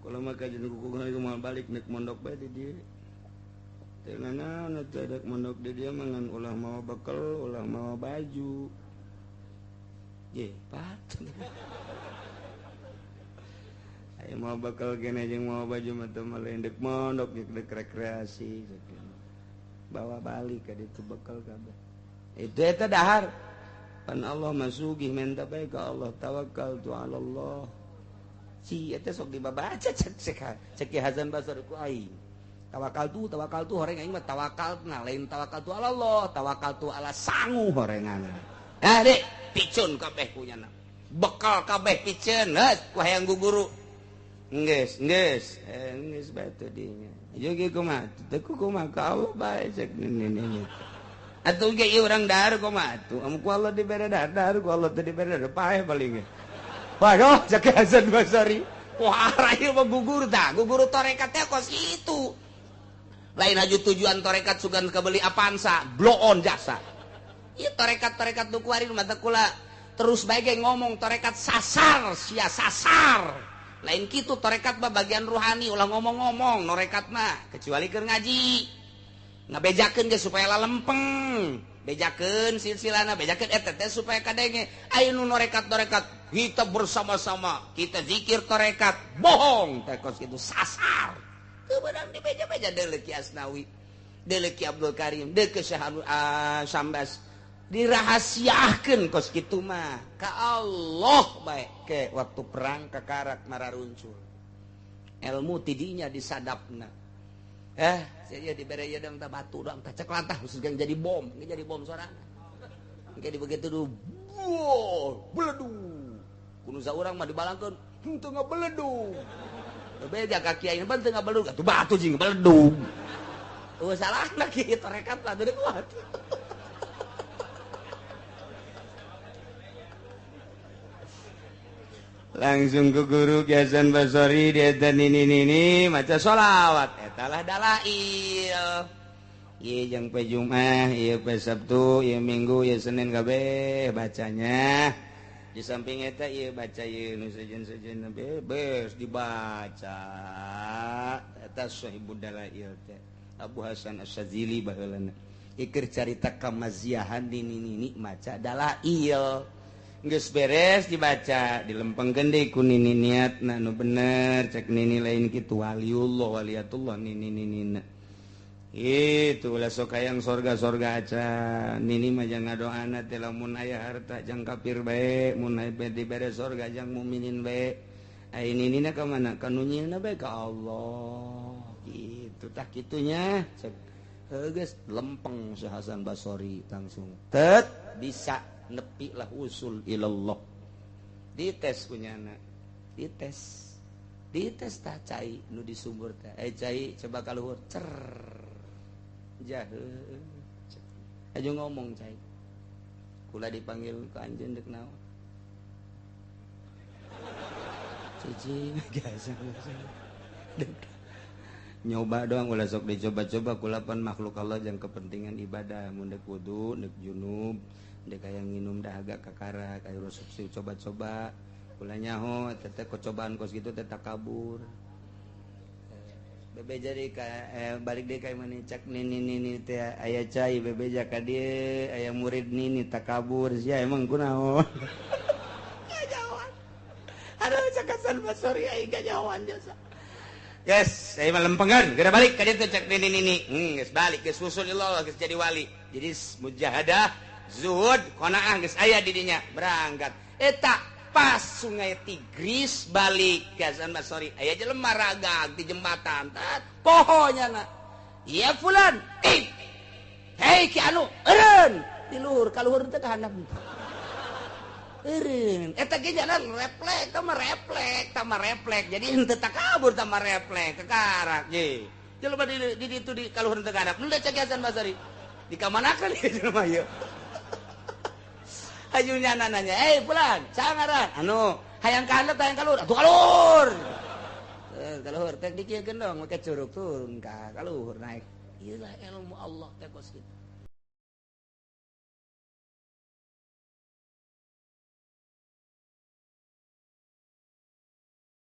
kula mah kajeun kukuh moal balik nek mondok bae di dieu teh nanaon teh dek mondok di dieu mah ngan ulah mawa bekel ulah mawa baju ye pat. Ayo mau bakal gini jeung mau baju mah teu mah dek mondok dek rekreasi bawa balik ka ditu bekal kabeh itu eta dahar pan Allah masugih menta bae ka Allah tawakal tu ala Allah si eta sok dibabaca cek cek Ki Hasan Basri ku aing tawakal tu horeng aing mah tawakal na lain tawakal tu ala Allah tawakal tu ala sangu horengan ah dek picun kabeh punyana bekal kabeh piceun heuh ku hayang guguru geus geus geus bae teh dinya ieu ge kumaha teh kumaha ka Allah bae cek nini atuh ge ieu urang dahar kumaha atuh amun ku Allah dibere dahar dahar ku Allah teu dibere dahar paeh paling ge waduh cek Hasan Basri wah ieu mah gugur tah gugur tarekat teh kos kitu lain aju tujuan tarekat sugan kabeli Avanza blow on jasa ieu tarekat-tarekat nu kuari mah teh kula terus bae ge ngomong tarekat sasar sia sasar lain kitu tarekat mah bagian ruhani ulah ngomong-ngomong norekat mah kecuali keur ngaji ngabejakeun ge supaya lalempeng bejakeun silsilana bejakeun eta teh supaya kadenge aya nu norekat-norekat kita bersama-sama kita zikir tarekat bohong teh kos kitu sasar teu beunang dibeja-beja deuleu Ki Asnawi deuleu Ki Abdul Karim deuleu Syekh Sambas dirahasiakeun kos kitu mah ka Allah bae ke waktu perang kakarak mararuncul ilmu tidinya disadapna saya dibere ieu dang tah batu dang tah cek lantah geus jadi bom geus jadi bom sorangan engke di begitu du beledug kudu saurang mah dibalangkeun henteu ngabeledug beja ka kiai ban teu ngabeledug atuh batu jeung beledug eueuh salahna kieu tarekat lah deui kuat. Langsung ke guru Ki Hasan Basri dia nini nini maca sholawat etalah dalail ieu jeung pe Jumat ieu pe Sabtu ieu Minggu ieu Senin kabeh bacanya di samping eta ieu baca ieu nu sejen-sejen bebas dibaca eta sahibud dalail teh Abu Hasan Asy-Syadzili baheulana iker carita kamaziahan nini nini maca dalail geus beres dibaca dilempengkeun deui ku nini niatna nu bener cek nini lain kitu waliullah waliyatullah nini ninina itu ulah sok hayang sorga-sorga acan nini mah jang ngadoana teh lamun aya harta jang kafir bae mun aya dibere sorga jang mukminin bae ai ninina ka mana ka nu nyieunna bae ka Allah kitu tah kitunya cek heuh geus lempeng Syekh Hasan Basri langsung tet bisa nepi lah usul ilallah dites punyana dites dites tah cai nu di sumur teh cai coba kaluhur cer jahe aja ngomong cai kula dipanggil ke anjeun deuk naon cici biasa nyoba doang ulah sok dicoba-coba kula pan makhluk Allah jang kepentingan ibadah mun deuk wudu deuk junub dek hayang nginum dahaga kakara kayak resepsi coba-coba kula nyaho teteh kecobaan kos gitu teteh kabur. Bebeja deui ka balik deui ka imah cak nini nini teh aya cai bebeja ka dieu aya murid nini takabur sia emang kunaon. Kajauhan. Aduh, cak Hasan Basri aing kajauhan jasa. Guys, saya mah lempengan, geura balik ka dieu cak nini nini. Geus balik geus usul Allah geus jadi wali. Jadi mujahadah, zuhud, qanaah geus aya di dinya, berangkat. Eta pas Sungai Tigris balik ke Hasan Basri aya jelema ragag di jembatan tat pohonya na iya fulan eh hei ki anu eureun di luhur ka luhur teh ka handap eureun eta ge jalan reflek tah mah reflek tah mah reflek jadi henteu takabur tah mah reflek kekarak ye jelema di ditu di ka luhur teh ka handap nu cek Hasan Basri dikamanakeun ieu jelema ieu. Hajunya nanya, eh pulang, sangaran, anu, hayang ka handap, hayang ka luhur, atuh ka luhur. Ka luhur, teh dikieukeun dong, make curug turun ka luhur naik. Iyalah ilmu Allah teh kos kitu.